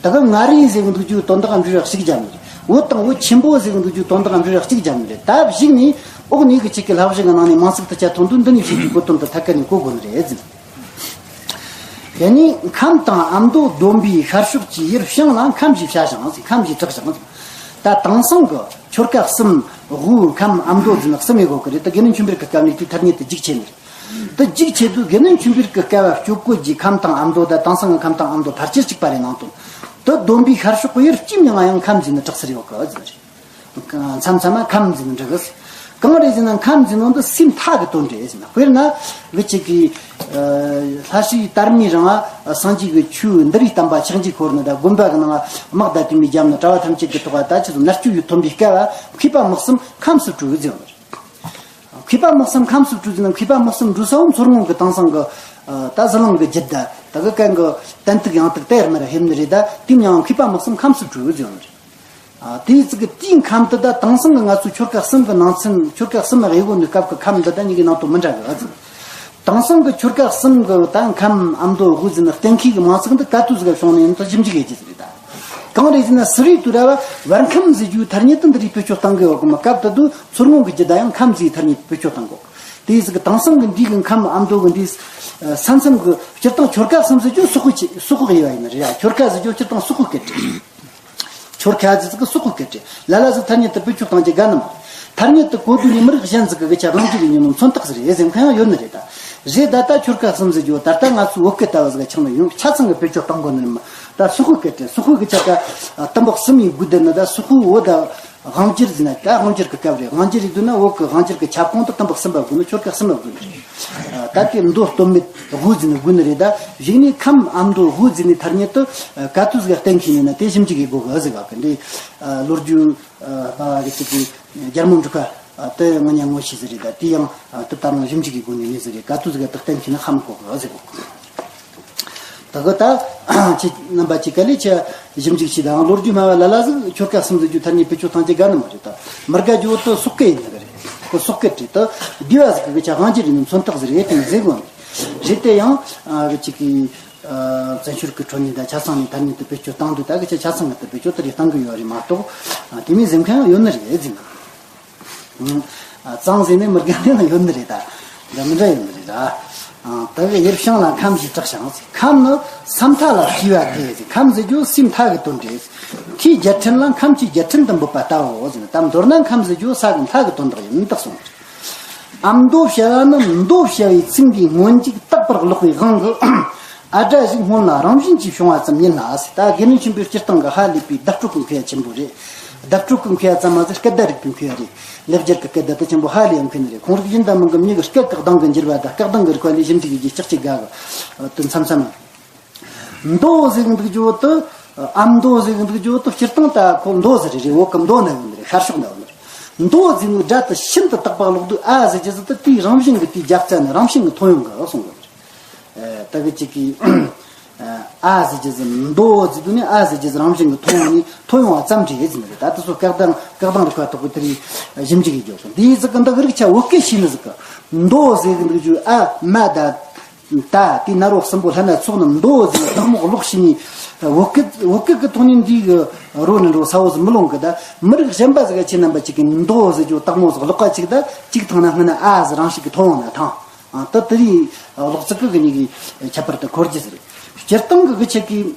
ད་ག་མངའ་རིས་ཟེར་གི་འདུག་རྒྱུ་དོན་དག་འབྲི་ར་གཅིག་རྒྱབ་ནི་རེད། བོད་དང་བོད་ཆེན་པོ་ཟེར་གི་འདུག་རྒྱུ་དོན་དག་འབྲི་ར་གཅིག་རྒྱབ་ནི་རེད། ད་གཞུག་ནས་འོག་ནས་གི་ཆེད་ཀྱི་བསླབ་གཞི་གི་ནང་ནས་མིང་ཚིག་དེ་ཆ་ཐོན་དུས་འདི་ནས་བཤད་རྒྱུའི་གོ་དོན་དེ་ཐད་ཀ་ནས་གོ་དགོས་ནི་རེད་ཟེར། དེ་ནས་ཁམས་དང་ཨ་མདོ་བསྡོམས་པའི་ཤར་ཕྱོགས་ཀྱི་ཡུལ་བྱང་ལ་ཁམས་ཞེས་བྱ་ཞིང་། ཁམས་ཞེས་གྲགས་ཤིང་། ད་དེང་སང་གི་ཆོལ་ཁ་གསུམ། དབུས་ཁམས་ཨ་མདོ་ཟེར་ནི་གསུམ་ཡོད་གོ་གི་རེད། ད་དགེ་འདུན་ཆོས་འཕེལ་གི་སྐབས་ནས་དེའི་ཐ་སྙད་དེ་རྒྱུགས་ཆེ་ནི་རེད། དེ་རྒྱུགས་ཆེ་དུས་དགེ་འདུན་ཆོས་འཕེལ་གི་སྐབས་སྤྱོད་གོ་གི་ཁམས་དང་ཨ་མདོ་དང་དེང་སང་གི་ཁམས་དང་ཨ་མདོ་ཕལ་ཆེར་གཅིག་པ་རེད་ནང་དོན། དེ་བསྡོམས་པའི་ཤར་ཕྱོགས་གི་ཡུལ་གཅིག་མིང་ཡང་ཁམས་ཟེར་ནི་གྲགས་ཚུལ་ཡོད་གི་ཟེར་ནི་རེད། མཚམས་མཚམས་ན་ཁམས་ཟེར་ནི་འདྲ་གི། གང་རེད་ཟེར་ན་ཁམས་ཟེར་ནོ་འདི་སེམས་མཐའ་གི་དོན་རེད་ཟེར་ན། དཔེར་ན་གི་ཅིག་གི་ལྷ་སྲས་དར་མའི་རིང་ང་སངས་རྒྱས་ཀྱི་ཆོས་འདི་རིགས་བསྟན་པ་ཕྱག་རྒྱས་འཁོར་ནི་དང་དགོན་པ་གི་ནང་དམག་དང་བསྟུན་ནས་བརྒྱབ་ནི་གྲྭ་བ་ཐམས་ཅད་ཀྱི་ཐོག་ལ་ད་ཆི་ཟེར་མནར་གཅོད་ཡོད་ཐོན་པའི་སྐབས་མཁས་པ་དམག་གསུམ་ཁམས་སུ་བྲོས་ཟེར་ནི། མཁས་པ་དམག་གསུམ་ཁམས་སུ་བྲོས་ཟེར་ན། མཁས་པ་དམག་གསུམ་བྲོས་ས་བོ་མཚོ་སྔོན་གི་དེང་སང་གི་ད་ཟི་ལིང་གི་རྒྱུད་ད་ད་གི་གན་གི་བསྟན་ཐུག་ཡང་ཐུག་དེ་ཡར་མར་ཕེབས་ནི་རེད། ད་དེ་མིང་མཁས་པ་དམག་གསུམ་ཁམས་སུ་བྲོས་ཟེར་ནི་རེད། དེའི་ཚིག་གི་དེའི་ཁམས་དེ་ད་དེང་སང་གི་ང་ཚོའི་ཆོལ་ཁ་གསུམ་གི་ནང་ཚན། ཆོལ་ཁ་གསུམ་དབྱེ་གོ་ནི་སྐབས་ཀྱི་ཁམས་འདི་ད་གཉིས་ཀྱི་ནང་དུ་མི་འདྲ་གི་ཨ་ཙི། དེང་སང་གི་ཆོལ་ཁ་གསུམ་གི་ད་ཁམས་ཨ་མདོ་དབུས་ཟེར་ནི་གཏན་འཁེལ་གི་མིང་ཚིག་འདི་ག་དུས་ཟིག་ག་བྱུང་ནི་ཡིན་ད་ཞིབ་འཇུག་ཡེད་རྒྱུ་ཟིག་རེད་ད། གང་རེད་ཟེར་ན་སི་རི་དུ་ར་བ་བར་ཁམས་ཟེར་རྒྱུའི་ཐ་སྙད་དེ་འདི་རིགས་བེད་སྤྱོད་གཏང་གི་ཡོད་གི་མ། སྐབས་དེ་དུས་མཚོ་སྔོན་གི་རྒྱུད་ད་ཡང་ཁམས་ཟེར་ཐ་སྙད་བེད་སྤྱོད་གཏང་གོ། དེ་ཟིག་གི་དེང་སང་གི་འདི་གི་ཁམས་ཨ་མདོ་གི་འདི་ས་མཚམས་གི་སྤྱིར་བཏང་ཆོལ་ཁ་གསུམ་ཟེར་རྒྱུ་སོག་པོའི་ཆེ། སོག་པོ་དབྱེ་བ་ཡིན་ནི་རེད་ཡ། ཆོལ་ཁ་ཟེར་རྒྱུ་སྤྱིར་བཏང་སོག་པོའི་སྐད་རེད། ཆོལ་ཁ་ཟེར་ཟིག་གི་སོག་པོའི་སྐད་རེད། ལ་ལ་ཟིག་ཐ་སྙད་དེ་བེད་སྤྱོད་གཏང་རྒྱུ་དགའ་ནི་མ། ཐ་སྙད་དེ་གོ་དུས་ནས་མི་རིགས་གཞན་ཟིག་གི་གི་ཆ་རང་རྒྱུད་ལ་ཉོན་མོ་མཚོན་རྟགས་ཟིག་རེད་ཟེར་མཁན་ཡང་ཡོད་ནི་རེད་ད། རེད་ད། ད་ཆོལ་ཁ་གསུམ་ཟེར་རྒྱུ་ད་ལྟ་ང་ཚོའི་བོད་སྐད་ལྟ་བུ་ཟིག་ག་ཆགས་ནི་ཡོང་ཆ་ཚང་གི་བེད་སྤྱོད་གཏང་དགོས་ནི་མ། ད་སོག་པོའི་སྐད་རེད། སོག་པོའི་གི་ཆ་ཀ་དུམ་བུ་གསུམ་ཡིན་དགོས་དེ་ནི་ད་སོག་པོའི་བོད་ད། དབང་སྒྱུར་ཟེར་ན་ད་དབང་སྒྱུར་གི་སྐབས་རེད། དབང་སྒྱུར་ཡིན་དུས་ན་བོད་ཀྱི་དབང་སྒྱུར་གི་ཁྱབ་ཁོངས་དེ་དུམ་བུ་གསུམ་པ་དགོས་ནི། ཆོལ་ཁ་གསུམ་པ་དགོས་ནི་རེད། ད་དེ་མདོ་སྟོད་སྨད་དབུས་ཟེར་ནི་དགོས་ནི་རེད། ད་གཞུག་ནས་ཁམས་ཨ་མདོ་དབུས་ཟེར་ནི་ཐ་སྙད་དེ་ག་དུས་ཟིག་གཏན་འཁེལ་ནི་ན་དེ་ཞིབ་འཇུག་གི་དགོས་གི་ཟེར་ག་གི་འདི་ལོ་རྒྱུས་སླ་བ་གི་ཅིག་གི་རྒྱལ་མོ་འབྲུག་པ་དེ་ང་ཉ་ངོ་ཤེས་ཟིག་རེད། ད་དེ་ཡང་དེ་ལྟར་ན་ཞིབ་འཇུག་གི་སྒོ་ནས་ནི་ཟིག་རེད། ག་དུས་ཟིག་ག་དེ་གཏན་འཁེལ་ན་ཧ་མི་གོ་གི་ཟེར་གོ། ད་གི་ད་ཁྱེད་རྣམ་པ་ཅིག་ག་ལས་ཆ་ཞིབ་འཇུག་བྱས་དང་ལོ་རྒྱུས་སྨྲ་བ་ལ་ལ་ཟིག་ཆོལ་ཁ་གསུམ་ཟེར་རྒྱུ་ཐ་སྙད་བེད་སྤྱོད་གཏང་རྒྱུ་དགའ་ནི་མ་རེད། ད་མི་དགའ་རྒྱུ་བོ་དེ་སོག་སྐད་ཡིན་ནི་རེད། ཁོ་སོག་སྐད་རེད། ད་སྡེ་བ་ཟིག་གི་ཆ་དབང་སྒྱུར་ཡིན་ནི་མཚོན་རྟགས་ཟིག་རེད་དེ་ཟེར་གོ་ནི་རེད། དེ་ཡང་གི་ཅིག་གི་བཙན་བྱོལ་གི་ཁྲོད་ནས་ད་ཆ་ཚང་ནས་ཐ་སྙད་དེ་བེད་སྤྱོད་བཏང་དུས་ད་གི་ཆ་ཆ་ཚང་གི་དེ་བེད་སྤྱོད་དེ་རེད་བཏང་གི་ཡོད་རེད་མ་གཏོགས་དེ་མིན་ཟེར་མཁན་ཡང་ཡོད་ནི་རེད་ཟེར་ན། གཙང་ཟེར་ནས་མི་དགའ་ནི་ཡང་ཡོད་ནི་རེད་ད། འདྲ་མི་འདྲ་ཡོད་ནི་རེད་ད། ད་གི་ཡུལ་བྱང་ལ་ཁམས་ཞེས་གྲགས་ཤིང་། ཁམས་ནི་ས་མཐའ་ལ་བརྩིས་པ་སྟེ། ཁམས་ཟེར་རྒྱུ་སའི་མཐའ་གི་དོན་རེད། མཐའི་རྒྱལ་ཕྲན་ལ་ཁམས་ཀྱི་རྒྱལ་ཕྲན་དུ་འབོད་པ་ལྟ་བུའོ་ཟེར་ན། ད་མདོར་ན་ཁམས་ཟེར་རྒྱུ་ས་གི་མཐའ་གི་དོན་དག་ཡིན་དུ་གསུངས། ཨ་མདོ་བྱ་བ་ནི་མདོ་བྱ་བའི་ཚིག་འདིའི་སྔོན་འཇུག་དག་པར་ཀློག་པའི་དབང་གིས། ཨ་སྒྲ་ཞིག་སྔོན་ལ་རང་བཞིན་གྱིས་བྱུང་བ་ཙམ་ཡིན་ལ་ཟེར། ད་དགེ་འདུན་ཆོས་འཕེལ་སྤྱིར་བཏང་གི་ཧ་ལས་པའི་བརྡ་སྤྲོད་ཀྱི་མཁས་པ་ཆེན་པོ་རེད། བརྡ་སྤྲོད་ཀྱི་མཁས་པ་ཙམ་མ་ཟད་སྐད་བརྡ་རིག་པའི་མཁས་པ་རེད། ལེགས་སྦྱར་གྱི་སྐད་བརྡ་དེ་ཆེན་པོ་ཧ་ལས་ཡང་མཁས་ནི་རེད། ཁོང་རིགས་ཡིན་དང་མིན་གྱི་མྱི་གི་སྐད་ཀྱི་གདངས་ཀྱི་འགྱུར་བ་དང་སྐད་གདངས་ཀྱི་རིག་པ་ལས་ཞིབ་འཇུག་ཡེད་རྒྱུ་ཅིག་ཅིག་དགའ་གི། དེ་མཚམས་མཚམས་མདོ་ཟེར་གི་འདུག་རྒྱུ་བོ་དེ། ཨ་མདོ་ཟེར་གི་འདུག་རྒྱུ་བོ་དེ་སྤྱིར་བཏང་ད་ཁོ་མདོ་ཟེར་རེད། བོད་གི་མདོ་ན་ཡོད་ནི་རེད། ཤར་ཕྱོགས་ན་ཡོད་ནི་རེད། མདོ་ཟེར་ནི་སྒྲ་དེ་ཤིན་ཏུ་དག་པ་ཀློག་དུས་ཨ་ཟེར་རྒྱུ་ཟིག་དེ་དེའི་རང་བཞིན་གྱི་དེའི་རྒྱབ་རྩ་ནས་རང་བཞིན་གྱི་ཐོན་ཡོང་གི་གསུངས་ཡོད་ནི་རེད། ད་གི་ཅིག་གིས་ཨ་ཟེར་རྒྱུ་ཟིག་མདོ་ཟེར་དུས་ནི་ཨ་ཟེར་རྒྱུ་ཟིག་རང་བཞིན་གྱི་ཐོན་ཡོང་ནི་ཐོན་ཡོང་བ་ཙམ་རེད་ཟེར་ནི་རེད། ད་དེ་ཚོ་སྐད་གདངས་སྐད་གདངས་རིག་པ་ཐོག་གི་དེ་རིགས་ཞིབ་འཇུག་གི་རྒྱུ་དེ་ཟིག་གི་འདི་གི་རིགས་ཆ་བོད་སྐད་ཤེས་ནི་ཟིག་གི་མདོ་ཟེར་གི་འདུག་རྒྱུ་ཨ་མ་ད། ད་དེ་ནཱ་རོ་གསུམ་པོ་ལྷ་ན་ཚོགས་རྣམས་མདོ་ཟེར་ནས་དག་མོ་ཀློག་ཤེས་ནི། བོད་སྐད་བོད་སྐད་ཀྱི་ཐོག་ནས་འདི་གི་རོ་ནི་འགྲོ་ས་བོ་ཟིག་མི་ལོང་གི། ད་མི་རིགས་གཞན་པ་ཟིག་ག་ཁྱེད་རྣམ་པ་ཅིག་གིས་མདོ་ཟེར་རྒྱུ་དག་མོ་ཟིག་ཀློག་པ་ཅིག་ད་ཅིག་ཐང་ན་སྔ་ན་ཨ་ཟེར་རང་ཞིག་གི་ཐོན་འོང་ན་ཐང་། ཨ་ད་དེ་རིགས་ཀློག་ཚིག་གི་གི་ནི་གི་ཁྱད་པར་དུ་འཁོར་རྒྱུ་ཟེར། སྤྱིར་བཏང་གི་གི་ཆེད་ཀྱི།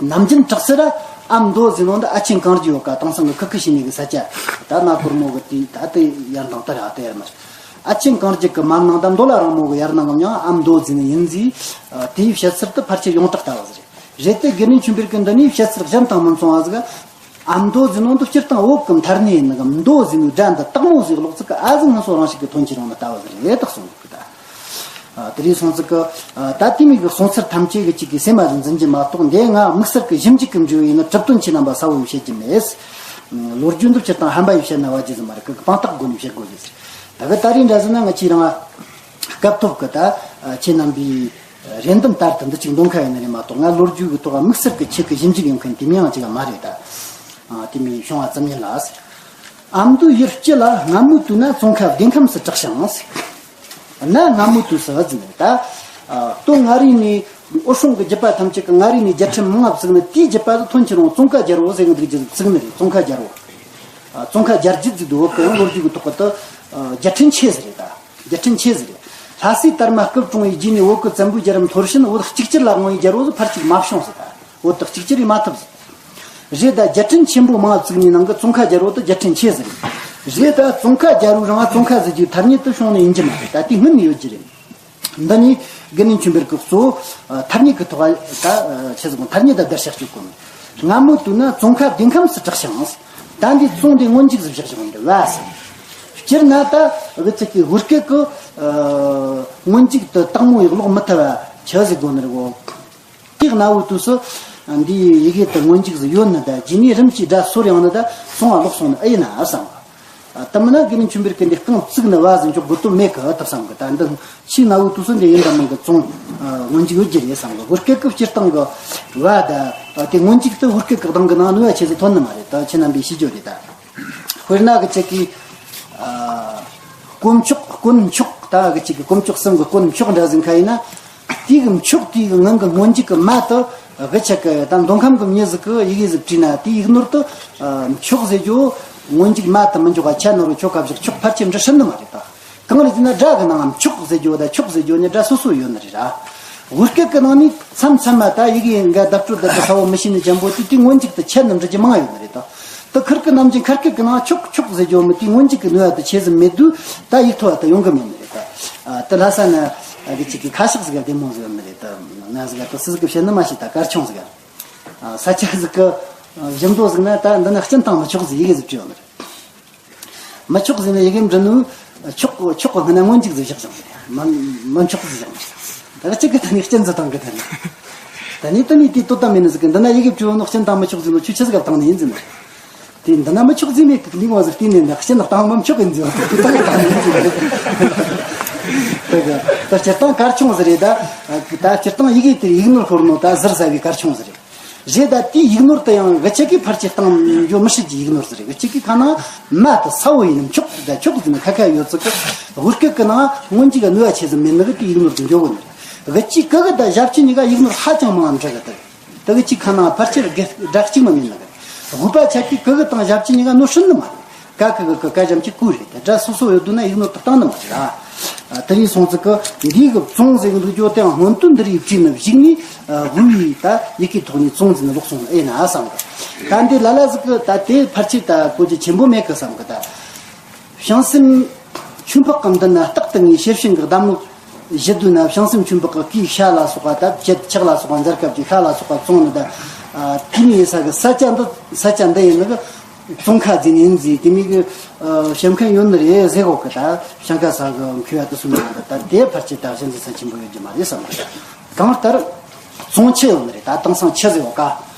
ནམ་རྒྱུན་གྲགས་ཚེ་ར་ཨ་མདོ་ཟེར་ནོ་འདི་ཨ་ཆེན་གངས་རི་ཡོད་ཀ་དེང་སང་གི་ཁུ་ཁུ་ཤི་ནི་གི་ས་ཆ། ད་ན་གོར་མོ་གི་དེ་ད་དེ་ཡར་འདང་ད་ར་དེ་ཡར་མར། ཨ་ཆེན་གངས་རི་གི་མར་ནང་ད་མདོ་ལ་རིང་མོ་གི་ཡར་ནང་གམ་ཡང་ཨ་མདོ་ཟེར་ནི་ཡིན་ཟིག་དེའི་བཤད་ཚུལ་དེ་ཕལ་ཆེར་ཡོངས་གྲགས་ལྟ་བུ་ཟིག་རེད། རེད་དེ་དགེ་འདུན་ཆོས་འཕེལ་གི་འདི་ནས་བཤད་ཚུལ་གཞན་དང་མི་མཚུངས་པ་ཟིག་ཨ་མདོ་ཟེར་ནོ་འདི་སྤྱིར་བཏང་བོད་གི་མཐར་གནས་ཡིན་ནི་གི་མདོ་ཟེར་ནོ་སྒྲ་འདི་དག་མོ་ཟིག་ཀློག་ཚིག་གི་ཨ་ཟིག་སྔོན་སོང་རང་ཞིག་གི་ཐོན་གྱི་རང་ནི་ལྟ་བུ་ཟིག་རེད་དག་གསུངས་གི་ད། ཨ་དེ་རིང་སོང་ཙི་ཀི་ཨ་ད་དེ་མིན་གི་གསུང་ཚུལ་ཐམས་ཅད་གི་གཅིག་གི་སེམས་མ་ཟིན་འཛིན་གྱི་མ་གཏོགས་འདི་ང་དམིགས་བསལ་གི་ཞིབ་འཇུག་གི་འབྲས་བུ་ཡིན་ན་གྲུབ་དོན་ཆེ་རྣམ་པ་གསལ་བོ་བཤད་ཀྱི་མེད། ལོ་རྒྱུས་འདི་སྤྱིར་བཏང་ཧམ་པ་ཡིས་བཤད་ན་བ་ཇི་ཟིག་མ་རེད། ཁོ་གི་དཔང་རྟགས་སྒོ་ནས་བཤད་དགོས་ཟེར། ད་གི་ད་རེས་འདྲ་ཟེར་ན་ང་ཆེ་རང་སྐབས་ཐོབ་གི་ད་ཁྱེད་རྣམ་པའི་རེ་འདུན་ལྟར་དུ་འདི་གཅིག་འདོན་ཁ་ཡིན་ནི་རེད་མ་གཏོགས། ང་ལོ་རྒྱུས་ཀྱི་ཐོག་དམིགས་བསལ་གྱི་ཁྱེད་ཀྱི་ཞིབ་འཇུག་ཡོང་མཁན་དེ་མིན་ཡང་ཅིག་མ་རེད་ད། དེ་མིན་བྱུང་བ་ཙམ་ཡིན་ལ། ཨ་མདོའི་ཡུལ་སྤྱི་ལ་སྔ་མོའི་དུས་ན་ཙོང་ཁ་བདེ་ཁམས་སུ་གྲགས་ཤིང་། གནའ་སྔ་མོའི་དུས་སུ་ཟིན་ད། ལྟོ་མངའ་རིས་ནས་འོད་སྲུང་གི་རྒྱུད་པ་ཐམས་ཅད་ཀྱི་མངའ་རིས་ནས་རྒྱལ་ཕྲན་མང་ང་བཙུགས་ནས། དེའི་རྒྱུད་པ་དུ་ཐོན་ཁྱེར་རུང་ཙོང་ཁ་རྒྱལ་པོ་ཟེར་གི་འདུག་རྒྱུ་བཙུགས་ནི་རེད། ཙོང་ཁ་རྒྱལ་པོ། ཙོང་ཁ་རྒྱལ་རྒྱུད་ཟིག་འདུག་བོད་ཀྱི་ཡང་ལོ་རྒྱུས་ཀྱི་ཐོག་གི་དུ་རྒྱལ་ཕྲན་ཆེ་ཟིག་རེད་ད། རྒྱལ་ཕྲན་ཆེ་ཟིག་རེད། ལྷ་སྲས་དར་མ་སྐུ་བཀྲོངས་པའི་རྗེས་ནས་བོད་ཀྱི་བཙན་པོའི་རྒྱལ་རབས་འཐོར་ཕྱིན། བོད་གཅིག་གྱུར་ལ་དབང་བའི་རྒྱལ་པོ་ཕལ་ཆེར་མ་བྱུང་ཟིག་ད། བོད་དུ་གཅིག་གྱུར་ཡེ་མ་ཐུབ་ཟིག་རེད་ད། རྒྱལ་ཕྲན་ཆེན་པོ་མང་བཙུགས་ནས་ནང་གི་ཙོང་ཁ་རྒྱལ་པོ་དུ་རྒྱལ་ཕྲན་ཆེ་ཟིག་རེད། རེད་ད། ཙོང་ཁ་རྒྱལ་པོའི་རིང་ཙོང་ཁ་ཟེར་རྒྱུ་ཐ་སྙད་དུ་བྱུང་ནི་ཡིན་གྱི་མ་རེད་ད། དེ་སྔོན་ནས་ཡོད་ཀྱི་རེད། འདི་ནི་དགེ་འདུན་ཆོས་འཕེལ་གྱི་གཙོ་བོ་ཐ་སྙད་ཀྱི་ཐོག་ད་ཆེ་ཟིག་ཐ་སྙད་ད་བརྡར་ཤག་གཅིག་གོ་ནི། སྔ་མོའི་དུས་ན་ཙོང་ཁ་བདེ་ཁམས་སུ་གྲགས་ཤིང་། ད་འདི་ཙོང་འདི་སྔོན་འཇུག་ཟིག་བཞག་བཞག་འདི་བ་ཟེར། སྤྱིར་ན་ད་བོད་ཅིག་གི་བོད་སྐད་ཀྱི་སྔོན་འཇུག་ཏུ་དག་མོ་ཡིག་ཀློག་མི་ཐུབ་པ་ཆི་ཟིག་དགོས་ནི་རེད་གོ། དེ་གནའ་བོའི་དུས་སུ་འདིའི་ཡི་གེ་དེ་སྔོན་འཇུག་ཟིག་ཡོད་ནི་ད། རྗེས་ནས་རིམ་གྱིས་སྒྲ་སོར་ཡོང་ནི་ད། སོང་བ་ལོག་སོང་ནི་ཨེ་ཡིན་ན་བསམ། ད་མིན་ན་དགེ་འདུན་ཆོས་འཕེལ་གྱིས་འདི་རྐང་བཙུགས་ནི་བ་ཟིག་འཇོག་དགོས་དོན་མེད་གི་ད་བསམ་གི། ད་འདི་ཆེས་གནའ་བོའི་དུས་སུ་འདི་ཡིན་ད་མིན་གི་ཙོང་སྔོན་འཇུག་ཡོད་ཀྱི་རེད་བསམ་གི། བོད་སྐད་ཀྱི་སྤྱིར་བཏང་གི་བ་ད་དེ་སྔོན་འཇུག་ཏུ་བོད་སྐད་ཀྱི་གདངས་གི་ནང་ནུས་པ་ཆེ་ཟིག་ཐོན་ནི་མ་རེད། ད་ཁྱེད་རྣམ་པས་ཤེས་རྒྱུ་རེད་ད། དཔེར་ན་གི་ཅིག་གི་ཨ། དཀོན་མཆོག་དཀོན་མཆོག་ད་གི་ཅིག་གི་དཀོན་མཆོག་གསུམ་གི་དཀོན་མཆོག་འདྲ་ཟིག་ཁ་ཡིན་ན། དེ་གི་མཆོག་དེ་གི་ངང་གི་སྔོན་འཇུག་གི་མ་དུ་གི་ཅིག་གི་ད་མདོ་ཁམས་གི་མྱི་ཟིག་གི་ཡི་གེ་ཟིག་བྲིས་ན། དེ་ཡིག་ནོར་དུ་ཨ། མཆོག་ཟེར་རྒྱུ་སྔོན་འཇུག་མ་དུ་མི་འཇོག་ག་ཆ་ནོར་བའི་ཆོ་ག་བཞག་ཆོག་ཕལ་ཆེར་འབྲི་སྲིད་ནི་མ་རེད་ད། གང་རེད་ཟེར་ན་སྒྲ་གི་ནང་མཆོག་ཟེར་རྒྱུ་ད་མཆོག་ཟེར་རྒྱུ་ནི་སྒྲ་སོ་སོ་ཡོད་ནི་རེད་ར། བོད་སྐད་ཀྱི་ནང་ནས་མཚམས་མཚམས་མ་ད་ཡི་གེ་འགའ་བརྡ་སྤྲོད་ད་ད་ས་བོ་མི་ཤེས་ནི་ཅན་པོ་དེ་དེ་སྔོན་འཇུག་ཏུ་ཆད་ནི་འབྲི་རྒྱུ་མང་ཡོད་ནི་རེད་ད། ད་ཁུར་གི་ནམ་རྒྱུན་ཁ་སྐད་ཀྱི་ནང་མཆོག་མཆོག་ཟེར་རྒྱུ་མི་དེ་སྔོན་འཇུག་གི་ནུས་པ་དེ་ཆེ་ཟིག་མེད་དུས་ད་ཡིག་ཐོག་ད་ཡོང་གི་མེད་ནི་རེད་ད། ད་ལྷ་ས་ན་གི་ཅིག་གི་ཁ་ཤགས་ཟིག་ག་བདེ་མོ་ཟིག་ཡོད་ནི་རེད་ད། ན་ཟིག་ག་ད་སུ་ཟིག་གི་བཤད་ནི་མ་ཤེས་ད། གར་ཆུང་ཟིག་ག་ས་ཆ་ཟིག་གི་བཞི་མདོ་ཟིག་ན་ད་འདི་ན་སྤྱིར་བཏང་མི་ཆོག་ཟིག་ཡི་གེ་ཟིག་བྲིས་ཡོད་ནི་རེད། མི་ཆོག་ཟེར་ནས་ཡི་གེ་འབྲི་ནོ། ཆོག་ཆོག་གི་སྔོན་ན་སྔོན་འཇུག་ཟེར་བཞག་ཟེར་མི་མི་ཆོག་ཟེར་བཞག་ད་ག་ཅིག་གི་ད་ནི་སྤྱན་ཟིག་བཏང་གི་ད་ནི། ད་ནི་ད་ནི་དེ་ལྟོ་ད་མེད་ནི་ཟིག་གི་འདི་ན་ཡི་གེ་བྲིས་ནོ་སྤྱན་བཏང་མི་ཆོག་ཟེར་ནོ་ཆུ་ཆི་ཟིག་ག་བཏང་ནི་ཡིན་ཟེར་ནི། དེ་འདི་ན་མི་ཆོག་ཟེར་མེད་གི་ནི་ངོ་ཟིག་བལྟས་ནས་འདི་སྤྱན་བཏང་མི་ཆོག་གི་ཟེར་ནོ་དེ་བཏང་གི་ད་ནི་ཟེར་ནི། ད་གི་ད་སྤྱིར་བཏང་གར་ཆུང་ཟིག་རེད་ད། ད་སྤྱིར་བཏང་ཡི་གེ་དེ་ཡིག་ནོར་ཤོར་ནོ་ད་ཟུར་ཟ་བའི་གར་ཆུང་ཟིག་རེད། རེད་ད། དེའི་ཡིག་ནོར་དུ་ཡང་གི་ཅིག་གིས་ཕར་ཆེར་བཏང་འགྱོ་མི་སྲིད་ཀྱི་ཡིག་ནོར་ཟིག་རེད། གི་ཅིག་གིས་ཁ་ནང་མ་དུ་ས་བོ་ཡིན་ནམ་མཆོག་ད་མཆོག་ཟེར་ནས་ཁ་ཁ་ཡོད་ཚུལ་གི་བོད་སྐད་གི་ནང་སྔོན་འཇུག་ག་ནུས་པ་ཆེ་ཟིག་མེད་ནི་གི་དེ་ཡིག་ནོར་དུ་འགྱོ་གི་ནི་རེད། གི་ཅིག་གི་གི་ད་ཞབས་ཕྱི་གཉིས་ཀ་ཡིག་ནོར་ཧ་ཅང་མང་ང་འབྲི་གི་ད། ད་གི་ཅིག་ཁ་ནང་ཕར་ཆེར་གི་སྒྲ་གཅིག་མ་མེད་ནི་གི་དགོས་པ་ཆ་གི་གི་གི་དང་ཞབས་ཕྱི་གཉིས་ཀ་ནོར་སྲིད་ནི་མ་རེད། ཀ་ཀི་གི་ཀི་ཀ་གཞན་གྱི་ཀུ་རེད། དེ་སྒྲ་སོ་སོ་ཡོད་དུས་ན་ཡིག་ནོར་དུ་བཏང་ནི་མ་རེད་ཨ། དེ་རིང་སོང་ཙི་ཀི་འདིའི་གི་ཙོང་ཟེར་གི་འདུག་རྒྱུ་དེའང་སྔོན་དུ་འདི་རིགས་བྲིས་ནི་གཞིགས་ནས་དབུས་པའི་ད་ཡི་གེ་ཐོག་ནས་ཙོང་ཟེར་ནི་ལོག་སོང་ཨེ་ན་བསམ་གི། ད་འདི་ལ་ལ་ཟིག་གི་ད་དེ་ཕལ་ཆེར་ད་གོ་རྒྱུ་ཆེན་པོ་མེད་གི་བསམ་གི་ད། བྱང་སེམས་ཆོས་འཕགས་ཀྱི་མདུན་ན་རྟག་ཏུ་ངས་ཤེར་ཕྱིན་གྱི་གདམས་ངག་བཞེད་དུས་ན། བྱང་སེམས་ཆོས་འཕགས་ཀྱི་སྐུའི་ཤ་ལ་སོགས་པ་ད་བཅད་ཆག་ལ་སོགས་པ་མཛད་སྐབས་ཀྱི་ཤ་ལ་སོགས་པ་བཙོང་ནི་ད། དེ་ནས་ཡིན་ས་གི་ས་ཆ་འདི་ས་ཆ་འདི་ཡིན་ནི་གི་ཙོང་ཁ་ཟེར་ནི་ཡིན་ཟེར། དེ་མིན་གི་བཤད་མཁན་ཡོད་ནི་རེད་ཟེར་གོ་གི་ད། ཤང་ཀ་ས་གི་མཁས་པ་དུ་སུ་མི་ཡོང་ད། ད་དེ་ཕལ་ཆེར་ད་གཞན་ཟེར་ས་ཆེན་པོ་ཡོད་རྒྱུ་མ་རེད་བསམ་གི། གང་ལྟར་ཙོང་ཆུ་ཡོད་ནི་རེད། ད་དེང་སང་ཆུ་ཟེར་གོ་ག།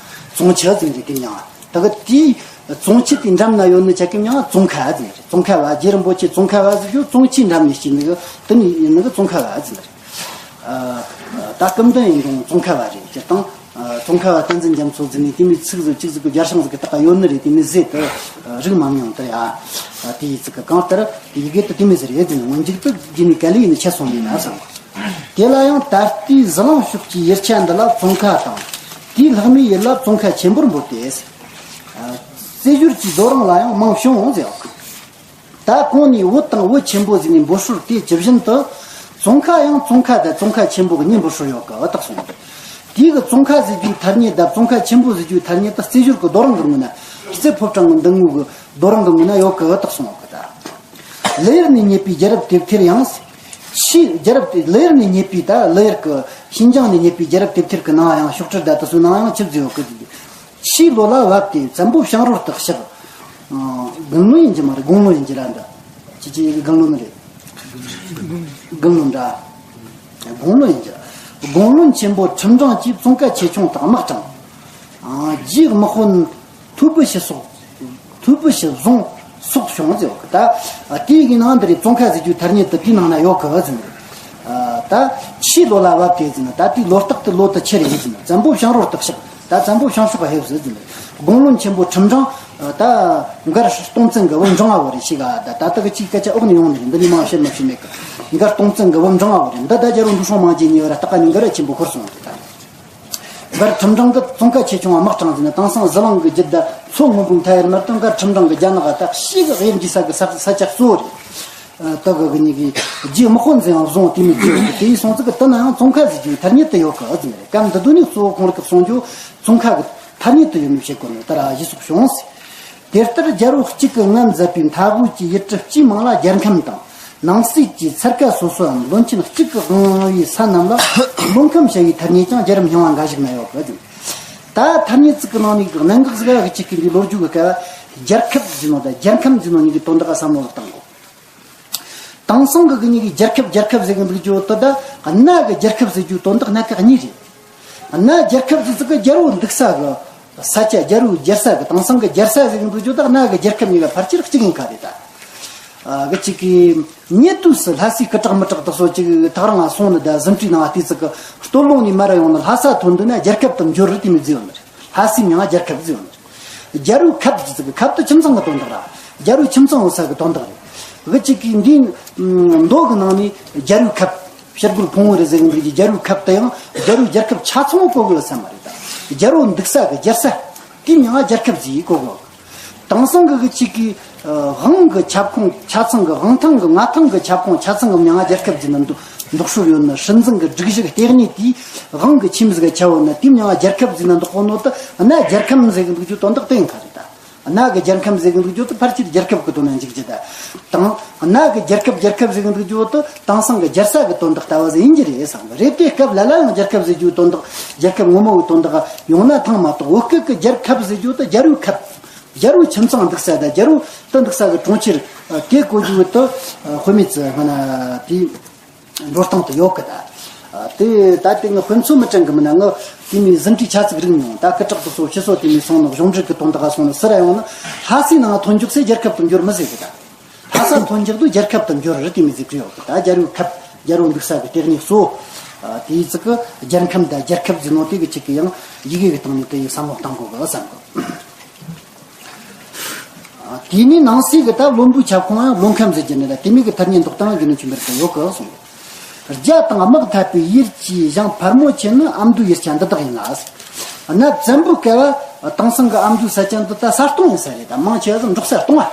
ཙོང་ཆུ་ཟེར་ནི་རེད། དེ་མྱང་ད་གི་དེའི་ཙོང་ཆུ་དེ་འགྲམ་ན་ཡོད་ནི་ཆ་གི་མྱང་ཙོང་ཁ་ཟེར་རེད། ཙོང་ཁ་བ་རྗེ་རིན་པོ་ཆེ་ཙོང་ཁ་བ་ཟེར་རྒྱུ་ཙོང་ཆུའི་འགྲམ་ནས་སྐྱེས་ནི་གི་དེ་ནས་ཡིན་ནི་གི་ཙོང་ཁ་བ་ཟེར་ནི་རེད། ད་སྐུ་མདུན་ཡིན་རུང་ཙོང་ཁ་བ་རེད། སྤྱིར་བཏང་ཙོང་ཁ་བ་བསྟན་འཛིན་རྒྱ་མཚོ་ཟེར་ནས་དེ་མོའི་ཚིག་ཟིག་གཅིག་ཟིག་གི་རྒྱ་ཤང་ཟིག་གི་ད་ག་ཡོད་ནི་རེད། དེ་མོའི་ཟེར་དུ་རིག་མ་མྱོང་དེ་ཡ། དེའི་ཚིག་གི་གང་ལྟར་ཡི་གེ་དུ་དེ་མོའི་ཟེར་ཡོད་དེ་ནི་སྔོན་འཇུག་ཏུ་རྒྱུད་ནས་ག་ལེ་ཡིན་ནི་ཆད་སོང་ཡིན་ན་བསམ། དེ་ལ་ཡང་ད་ལྟའི་ཟི་ལིང་ཕྱོགས་ཀྱི་ཡུལ་ཆ་འདི་ལ་ཙོང་ཁ་དང་། དེའི་ལྷག་མའི་ཡུལ་ལ་ཙོང་ཁ་ཆེན་པོར་འབོད་དེ། རྩེ་སྦྱོར་གྱི་རྡོ་རིང་ལ་ཡང་མང་བྱུང་ཟེར། ད་གོང་ནས་བོད་དང་བོད་ཆེན་པོ་ཟེར་ནས་འབོད་སྲོལ་དེ་ཇི་བཞིན་དུ། ཙོང་ཁ་ཡང་ཙོང་ཁ་དང་ཙོང་ཁ་ཆེན་པོ་གི་གཉིས་འབོད་སྲོལ་ཡོད་གི་བ་དག་སོང་། དེའི་གི་ཙོང་ཁ་ཟེར་རྒྱུའི་ཐ་སྙད་དང་ཙོང་ཁ་ཆེན་པོ་ཟེར་རྒྱུའི་ཐ་སྙད་དུ་རྩེ་སྦྱོར་གྱི་རྡོ་རིང་གི་ངོས་ན། རྩེ་ཕོ་བྲང་གི་མདུན་ངོས་ཀྱི་རྡོ་རིང་གི་ངོས་ན་ཡོད་གི་བ་དག་སོང་གི་ད། ལི་ཡུལ་ནས་རྙེད་པའི་རྒྱལ་རབས་དེབ་ཐེར་ཡང་། ཕྱིས་རྒྱལ་རབས་དེ་ལི་ཡུལ་ནས་རྙེད་པའི་ད་ལི་ཡུལ་གི་ཤིན་ཅང་ནས་རྙེད་པའི་རྒྱལ་རབས་དེབ་ཐེར་གི་ནང་ཡང་ཤོག་དྲིལ་ད་དུ་སོ་ནང་ཡང་ཆིབས་བརྫིས་ཡོད་གི། ཕྱིས་ལོ་ལ་བབས་ཏེ་བཙན་པོ་ཞང་རོལ་དུ་གཤེགས། དགུང་ལོ་ཡིན་གྱི་མ་རེད། དགུང་ལོ་ཡིན་གྱི་ར་འདྲ། ཅི་ཅི་ཡི་གེ་དགུང་ལོ་ནི་རེད། དགུང་ལོ་འདྲ། དགུང་ལོ་ཡིན་གྱི་ར། དགུང་ལོ་ཆེན་པོ་ཁྲིམས་སྦྲང་གིས་ཙོང་ཁ་ཆེ་ཆུང་དག་དམག་དྲངས། རྗེ་དམག་དཔོན་ཐུ་བུ་ཞི་སོགས། ཕུ་བུ་ཞིག་བཟུང་སོགས་བྱུང་ཟེར་བ་གི། ད་དེའི་གི་ནང་འདི་རེད། ཙོང་ཁ་ཟེར་རྒྱུ་ཐ་སྙད་དུ་དེའི་ནང་ན་ཡོད་གི་ཟེར་ནས། ད་ཆུའི་ལོ་ལ་བབ་སྟེ་ཟེར་ན། ད་དེའི་ལོ་རྟགས་དེ་ལོ་དུ་ཁྱེར་རེ་ཟེར་ན། བཙན་པོ་བྱང་རོལ་དུ་གཤེགས། ད་བཙན་པོ་བྱང་ཕྱོགས་ལ་ཕེབས་ཟེར་ཟེར་ནས། དགུང་ལོ་ཆེན་པོ་ཁྲི་འབྲིང་། ད་མགར་སྟོང་བཙན་གི་བུ་འབྲིང་བ་བོ་རེད་ཤི་ག། ད་ད་ལྟ་གི་ཅིག་སྐད་ཆ་འོག་ནས་ཡོང་ནི་རེད། འདི་ནས་མང་བཤད་མ་བཤད་མེད་གི། མགར་སྟོང་བཙན་གི་བུ་འབྲིང་བ་བོ་རེད། འདི་ད་རྒྱལ་པོ་འབྲུག་སྲོང་མང་རྒྱལ་གཉིས་བར་ལྟ་ག་ནས་མགར་ཆེན་པོ་ཤོར་སོང་རེད། ད་མགར་ཁྲི་འབྲིང་གི་ཙོང་ཁ་ཆེ་ཆུང་བ་དམག་དྲངས་ཟིན་ན། དེང་སང་ཟི་ལིང་གི་རྒྱུད་ད་མཚོ་སྔོན་པོའི་མཐའ་ཡར་མར་དུ་མགར་ཁྲི་འབྲིང་གི་རྒྱ་ནག་ད་ཤི་གི་དབྱེ་འབྱེད་ས་གི་ས་ས་ཆ་གཙོ་བོ་རེད། ད་གི་གི་ནི་གི་རྒྱུ་དམག་དཔོན་ཟིན་ཡང་བཟུང་དེ་མི་རྒྱུ་དེ་ཡི་སོང་ཙི་གི། དེ་ན་ཡང་ཙོང་ཁ་ཟེར་རྒྱུའི་ཐ་སྙད་དུ་ཡོད་གི་ཟེར་ནས། སྐབས་འདི་དུས་ནས་གཙོ་བོ་ཁོང་རང་གི་གསུང་རྒྱུ་ཙོང་ཁ་གི་ཐ་སྙད་དུ་ཡོད་མེད་བཤད་དགོས་ནས། ད་ར་གཞི་སོགས་བྱུང་ཟེར། དེ་ལྟར་རྒྱལ་པོ་གཅིག་གི་ངམ་མཛད་པའི་མཐའ་དབུས་ཀྱི་ཡུལ་གྲུ་སྤྱིའི་མིང་ལ་རྒྱལ་ཁམས་དང་། ནང་གསེས་ཀྱི་ཚལ་ཁ་སོ་སོའམ་བློན་ཆེན་གཅིག་གི་དབང་བའི་ས་རྣམས་ལ་བློན་ཁམས་བྱ་བའི་ཐ་སྙད་ཀྱང་བརྒྱ་རམ་སྙིང་བ་འགའ་ཞིག་ན་ཡོད་པ་ཟེར། ད་ཐ་སྙད་ཚིག་གི་ནང་ནས་གནད་འགག་ཟིག་ག་གི་ཅིག་གི་འདི་ལོ་རྒྱུས་ཀྱི་སྐབས་རྒྱལ་ཁབ་ཟེར་ནོ་དང་རྒྱལ་ཁམས་ཟེར་ནོ་གཉིས་ཀྱི་དོན་དག་ག་བསམ་བློ་བཏང་དགོས། དེང་སང་གི་གི་གཉིས་ཀྱི་རྒྱལ་ཁབ་རྒྱལ་ཁབ་ཟེར་གི་འདུག་རྒྱུ་དེ་ད་གནའ་གི་རྒྱལ་ཁབ་ཟེར་རྒྱུ་དོན་དག་སྣ་ཁ་གཉིས་རེད། གནའ་རྒྱལ་ཁབ་ཟེར་ཚིག་གི་རྒྱལ་པོ་འདུག་ས་གི་ས་ཆ། རྒྱལ་པོའི་རྒྱལ་ས་གི། དེང་སང་གི་རྒྱལ་ས་ཟེར་གི་འདུག་རྒྱུ་དང་གནའ་གི་རྒྱལ་ཁབ་གཉིས་ཀ་ཕལ་ཆེར་གཅིག་ཡིན་ཁ་རེད་ད། ཨ་གི་ཅིག་གི་ཉེ་དུས་སུ་ལྷ་སའི་སྐུ་དྲག་མི་དྲག་དེ་ཚོ་ཅིག་ཐག་རིང་ང་སོང་ནི་ད་ཟིན་བྲིས་ནང་བལྟས་ཚིག་གི། སྟོད་ལུང་ནས་མར་ཡོང་ནི་ལྷ་ས་ཐོན་འདུག་ན་རྒྱལ་ཁབ་ཏུ་འགྱུར་རེད་དེ་མི་བརྫི་ཡོད་ནི་རེད། ལྷ་སའི་མིང་ང་རྒྱལ་ཁབ་བརྫི་ཡོད་ནི་རེད། རྒྱལ་པོའི་ཁབ་ཟེར་ཚིག་གི་ཁབ་དེ་ཁྱིམ་ཚང་གི་དོན་དག་ར། རྒྱལ་པོའི་ཁྱིམ་ཚང་ཡོད་ས་གི་དོན་དག་རེད། གི་ཅིག་གི་འདིའི་མདོ་གི་ནང་ནས་རྒྱལ་པོའི་ཁབ། ཕྱིར་རྒོལ་ཕུང་བོ་རེ་ཟེར་གི་འདུག་གི། རྒྱལ་པོའི་ཁབ་དེ་ཡང་རྒྱལ་པོའི་རྒྱལ་ཁབ་ཆ་ཚང་བོ་གོ་གི་ཡོད་ས་མ་རེད་ད། རྒྱལ་པོ་འདུག་ས་གི་རྒྱལ་ས་དེའི་མིང་ང་རྒྱལ་ཁབ་ཟེར་གོ་གི་ཡོད། དེང་སང་གི་གི་ཅིག་གི་དབང་གི་ཁྱབ་ཁོངས་ཆ་ཚང་གི། དབང་ཐང་གི་མངའ་ཐང་གི་ཁྱབ་ཁོངས་ཆ་ཚང་གི་མིང་ང་རྒྱལ་ཁབ་ཟེར་ན་འདུག་འདུག་སྲོལ་ཡོད་ནི། སྲིད་འཛིན་གི་སྒྲིག་གཞི་གི་ལྟེ་གནས་དེའི་དབང་གི་ཁྱིམ་ཟིག་ག་ཆ་བོ་ན་དེའི་མིང་ང་རྒྱལ་ཁབ་ཟེར་ན་འདུག་གོ་ནོ་དེ། གནའ་རྒྱལ་ཁམས་ཟེར་གི་འདུག་རྒྱུ་དོན་དག་དེ་ཡིན་ཁ་རེད་ད། གནའ་གི་རྒྱལ་ཁམས་ཟེར་གི་འདུག་རྒྱུ་དེ་ཕལ་ཆེར་རྒྱལ་ཁབ་གི་དོན་ན་འཇུག་རྒྱུ་ད། དང་གནའ་གི་རྒྱལ་ཁབ་རྒྱལ་ཁབ་ཟེར་གི་འདུག་རྒྱུ་དེ་དེང་སང་གི་རྒྱལ་ས་གི་དོན་དག་ལྟ་བུ་ཟིག་ཡིན་རྒྱུ་རེད་བསམ་གི་རེད། དེ་སྐབས་ལ་ལ་ཡང་རྒྱལ་ཁབ་ཟེར་རྒྱུའི་དོན་དག་རྒྱལ་ཁབ་ངོ་མ་བོའི་དོན་དག་ཡོང་ན་ཐང་མ་གཏོགས། བོད་སྐད་གི་རྒྱལ་ཁབ་ཟེར་རྒྱུ་དེ་རྒྱལ་པོའི་ཁབ། རྒྱལ་པོའི་ཁྱིམ་ཚང་འདུག་ས་དང་རྒྱལ་པོ་དེ་འདུག་ས་གི་གྲོང་ཁྱེར་དེ་གོ་རྒྱུ་དེ་དཔེ་མེད་ཚེ་སྔ་ན་དེའི། འགྲོ་སྟངས་དུ་ཡོད་གི་ད། དེ་ད་དེ་ངས་དཔེ་མཚོན་མི་དྲན་གི་མིན་ན། ངས་དེ་མོའི་ཟིན་བྲིས་ཆ་ཚིག་རིག་མྱོང་། ད་སྐུ་དྲག་དེ་ཚོ་ཕྱི་སོ་དེ་མོའི་སོང་ནི་གཞུང་འབྲེལ་གི་དོན་དག་ག་སོང་ནི་སུ་ར་ཡོང་ན་ལྷ་སའི་ནང་ཐོན་འཇུག་སའི་རྒྱལ་ཁབ་ཏུ་འགྱུར་མི་ཟེར་གི་ད། ལྷ་ས་ཐོན་འཇུག་ཏུ་རྒྱལ་ཁབ་ཏུ་འགྱུར་རེད་དེ་མོའི་ཟིག་གི་ཡོད་གི་ད། རྒྱལ་པོའི་ཁབ། རྒྱལ་པོ་འདུག་ས་གི་ལྟེ་གནས་སོ། དེའི་ཚིག་གི་རྒྱལ་ཁམས་དང་རྒྱལ་ཁབ་ཟེར་ནོ་དེ་གི་ཅིག་གི་ཡང་ཡི་གེ་གི་སྟེང་ནས་དེ་ཡི་བསམ་བློ་གཏང་དགོས་གི་བསམ་གི། དེ་ནས་ནང་གསེས་ཀྱི་ད་བློན་པོའི་ཁྱབ་ཁོངས་ཡང་བློན་ཁམས་ཟེར་གྱི་ནི་ལ། དེ་མིན་གྱི་ཐ་སྙད་འདོགས་སྟངས་རྒྱུ་ནི་ཆུ་འབེར་དུ་ཡོད་གི་གསུངས། རྒྱ་དང་དམག་འཐབ་པའི་ཡུལ་གྱི་ཞིང་ཕལ་མོ་ཆེ་ནི་ཨ་མདོའི་ཡུལ་ཆ་འདི་དག་ཡིན་ལ། གནའ་བཙན་པོའི་སྐབས་དེང་སང་གི་ཨ་མདོའི་ས་ཆ་འདི་ད་ས་སྟོང་ཡིན་ས་རེད། ད་མང་ཆེ་བ་འབྲོག་ས་སྟོང་བ།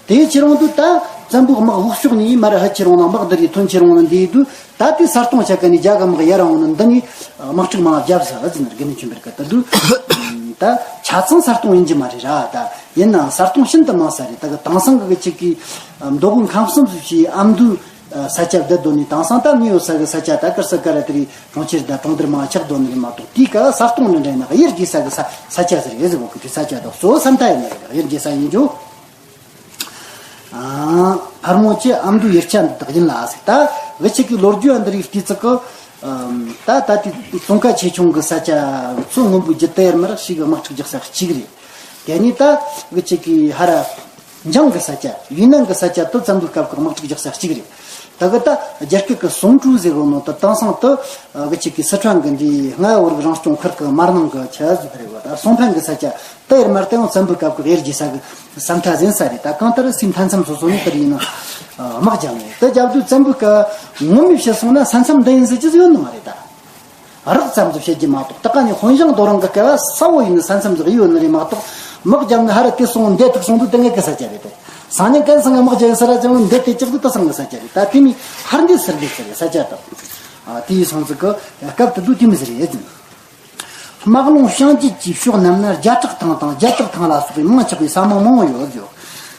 དེའི་ཕྱིར་འོང་དུས་ད་བཙན་པོའི་དམག་ལྷོ་ཕྱོགས་ནས་མར་ཕར་ཁྱེར་འོང་ན། དམག་འདི་རིགས་ཐོན་ཁྱེར་འོང་ན་འདིའི་དུས། ད་དེ་ས་སྟོང་ཆ་ག་ནས་རྒྱ་གི་དམག་ཡར་འོང་ན་འདི་ནས་དམག་འཁྲུག་མང་བརྒྱབ་ཟེར་བ་ཟེར་ནས་དགེ་འདུན་ཆོས་འཕེལ་གྱིས་ད་དུས། ད་ཆ་ཚང་ས་སྟོང་ཡིན་གྱི་མ་རེད་ར། ད་ཡིན་ནའང་ས་སྟོང་ཤིན་ཏུ་མང་ས་རེད། ད་གི་དེང་སང་གི་ཅིག་གི་མདོ་དབུས་ཁམས་གསུམ་སུ་ཞེས་ཨ་མདོའི་ས་ཆ་བསྡད་དོ་ནི། དེང་སང་ད་མི་ཡོད་ས་གི་ས་ཆ་ད་ཀིར་སི་ཀ་ར་དེ་རིགས་གྲོང་ཁྱེར་དང་གྲོང་རྡལ་མང་ཆགས་དོ་ནི་རེད་མ་གཏོགས། དེའི་སྐབས་ས་སྟོང་ནི་འདྲ་ཡིན་ན་གཡུལ་རྒྱལ་ས་གི་ས་ས་ཆ་ཟེར་ཡོད་ཟེར་གོ་གི། དེ་ས་ཆ་ད་གཙོ་བོ་ས་མཐའ་ཡིན་ནི་རེད། གཡུལ་རྒྱལ་ས་ཡིན་རྒྱུ། ཨ། ཕལ་མོ་ཆེ་ཨ་མདོའི་ཡུལ་ཆ་འདི་དག་ཡིན་ལ་ཟེར། ད་གི་ཅིག་གི་ལོ་རྒྱུས་འདི་རིགས་བལྟས་ཚེ་གི། ཨམ། ད་ད་དེ་ཙོང་ཁ་ཆེ་ཆུང་གི་ས་ཆ། མཚོ་སྔོན་པོའི་རྒྱུད་དེ་ཡར་མར་ཞིག་གི་དམག་འཁྲུག་རྒྱག་ས་གཅིག་རེད། དེ་ནས་ད་གི་ཅིག་གི་ཧ་ར་འཇང་གི་ས་ཆ། ཡུན་ནན་གི་ས་ཆ་དུ་བཙན་པོའི་སྐབས་ཀྱི་དམག་འཁྲུག་རྒྱག་ས་གཅིག་རེད། ད་གི་ད་རྒྱ་སྐད་ཀྱི་སུང་ཀྲུའུ་ཟེར་གོ་ནོ་དུ་དེང་སང་དུ་གི་ཅིག་གི་སི་ཁྲོན་གི་འདི་རྔ་བོད་རིགས་རང་སྐྱོང་ཁུལ་གི་མར་ནང་གི་ཆ་ཟིག་རེད་བ། ད་སུང་ཕན་གི་ས་ཆ། དེ་ཡར་མར་དེ་ཡང་བཙན་པོའི་སྐབས་ཀྱི་གཡུལ་རྒྱལ་ས་གི་ས་མཐའ་ཟིན་ས་རེད། ད་གང་ལྟར་སའི་མཐའ་མཚམས་སོ་སོ་ནས་དེར་ཡིན་ན་དམག་རྒྱབ་ནས། དེ་རྒྱབ་དུས་བཙན་པོའི་སྐབས་ངོ་མས་བཤད་སོང་ན་ས་མཚམས་འདི་ཡིན་ཟེར་རྒྱུ་ཟིག་ཡོད་ནི་མ་རེད་ད། རགས་ཙམ་ཟིག་བཤད་རྒྱུ་མ་གཏོགས། ད་ག་ནས་ཧོན་ཞང་རྡོ་རིང་གི་སྐབས་ས་བོ་ཡིན་ན་ས་མཚམས་ཟིག་ཡོད་ནི་རེད་མ་གཏོགས། དམག་རྒྱབ་ནས་ཧ་ར་དེ་སོང་འདི་ཐུག་སོང་དུས་དེ་ངེད་ཀྱི་ས་ཆ་རེད་དེ། སང་ཉིན་གན་སང་ང་དམག་རྒྱབ་ཡིན་ས་ར་ཅང་འདི་དེ་ལྕགས་དུས་ད་སང་གི་ས་ཆ་རེད། ད་དེ་མི་ཧར་འདི་སིར་འདི་ཟེར་རེད་ས་ཆ་དང་། ཨ། དེ་ཡི་སོང་ཙི་གི་སྐབས་དེ་དུས་དེ་མི་ཟེར་ཡོད་ཟིན། དམག་ལུང་བྱང་རྒྱུད་ཀྱི་ཕྱོགས་རྣམས་ན་རྒྱ་བྲག་ཐང་དང་རྒྱ་གྲག་ཐང་ལ་སོགས་པའི་མིང་ཆགས་པའི་ས་མིང་མང་བོ་ཡོད་ཟེར།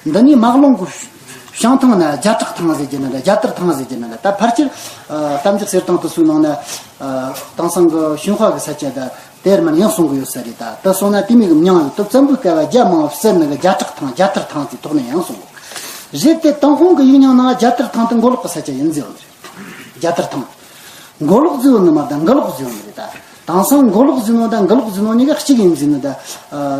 འདི་ནས་དམག་ལུང་གི་བྱང་ཐང་ན་རྒྱ་བྲག་ཐང་ཟེར་གྱི་ནི་འདྲ། རྒྱ་དར་ཐང་ཟེར་གྱི་ནི་འདྲ། ད་ཕལ་ཆེར་ཨ་གཏམ་རྒྱུད་གསེར་ཐང་དུ་སུའི་ནང་ན་ཨ་དེང་སང་གི་ཞུན་ཧྭ་གི་ས་ཆ་ད་དེར་མར་ཡང་གསུང་གི་ཡོད་ས་རེད། ད་ད་སོང་ན་དེ་མིང་གི་མིང་ཡོད་དུ་བཙན་པོའི་སྐབས་རྒྱ་མང་བོ་བསད་ནི་གི་རྒྱ་བྲག་ཐང་རྒྱ་དར་ཐང་ཟེར་ཐོག་ནས་ཡང་གསུང་གི་རེད་དེ། ཏུན་ཧོང་གི་ཡིག་རྙིང་ནང་རྒྱ་དར་ཐང་དེ་མགོ་ལོག་གི་ས་ཆ་ཡིན་ཟེར་བ་རེད། རྒྱ་དར་ཐང་། མགོ་ལོག་ཟེར་བ་ནི་མ་ད་མགོ་ལོག་ཟེར་བ་ནི་རེད་ད། དེང་སང་མགོ་ལོག་ཟེར་ནོ་དང་མགུ་ལོག་ཟེར་ནོ་གཉིས་ཀ་གཅིག་ཡིན་ཟེར་ནི་ད།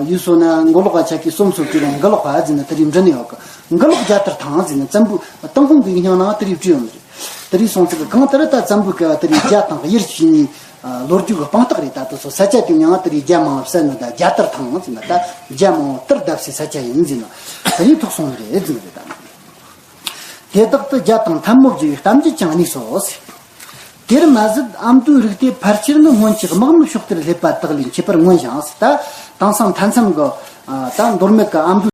ཡུལ་སོ་ན་མགོ་ལོག་ག་ཆ་གི་སོམ་སོ་གི་རང་མགུ་ལོག་པ་ཟེར་ནི་དེ་རིགས་འདྲི་ནི་ཡོད་གི། མགུ་ལོག་རྒྱ་དར་ཐང་ཟེར་ནི་བཙན་པོའི་ཏུན་ཧོང་གི་སྙིང་ནང་དེ་རིགས་བྲིས་ཡོང་གི་རེད། དེ་རིགས་སོང་ཚིག་གི་གང་ལྟར་ད་བཙན་པོའི་སྐབས་དེ་རིགས་རྒྱ་དང་དབྱར་གྱི་ཉིན་ལོ་རྒྱུས་ཀྱི་དཔང་རྟགས་རེད། ད་དུ་སོ་ས་ཆ་དེ་མྱང་དེ་རིགས་རྒྱ་མང་བ་བསད་ནི་ད་རྒྱ་དར་ཐང་ཟེར་ནི་ད་རྒྱ་མང་བོ་དར་བརྡབས་སའི་ས་ཆ་ཡིན་ཟེར་ནི་དེ་རིགས་ཐོགས་སོང་ནི་རེད་ཟེར་ནི་རེད་ད། དེ་དག་ཏུ་རྒྱ་དང་ཐལ་མོ་སྦྱར་བའི་གཏམ་རྒྱུད་ཀྱང་གནས་སོ་ཟེར། དེར་མ་ཟད་ཨ་མདོའི་རིག་གཏེར་ཕལ་ཆེར་ནི་སྔོན་གྱི་དམག་མི་ཕྱོགས་དེར་སླེབས་པ་དག་ལས་མཁས་པར་མངོན་ཞིང་ཟེར། ད་དེང་སང་མཐའ་མཚམས་ཀྱི་ད་མདོ་སྨད་ཀྱི་ཨ་མདོའི་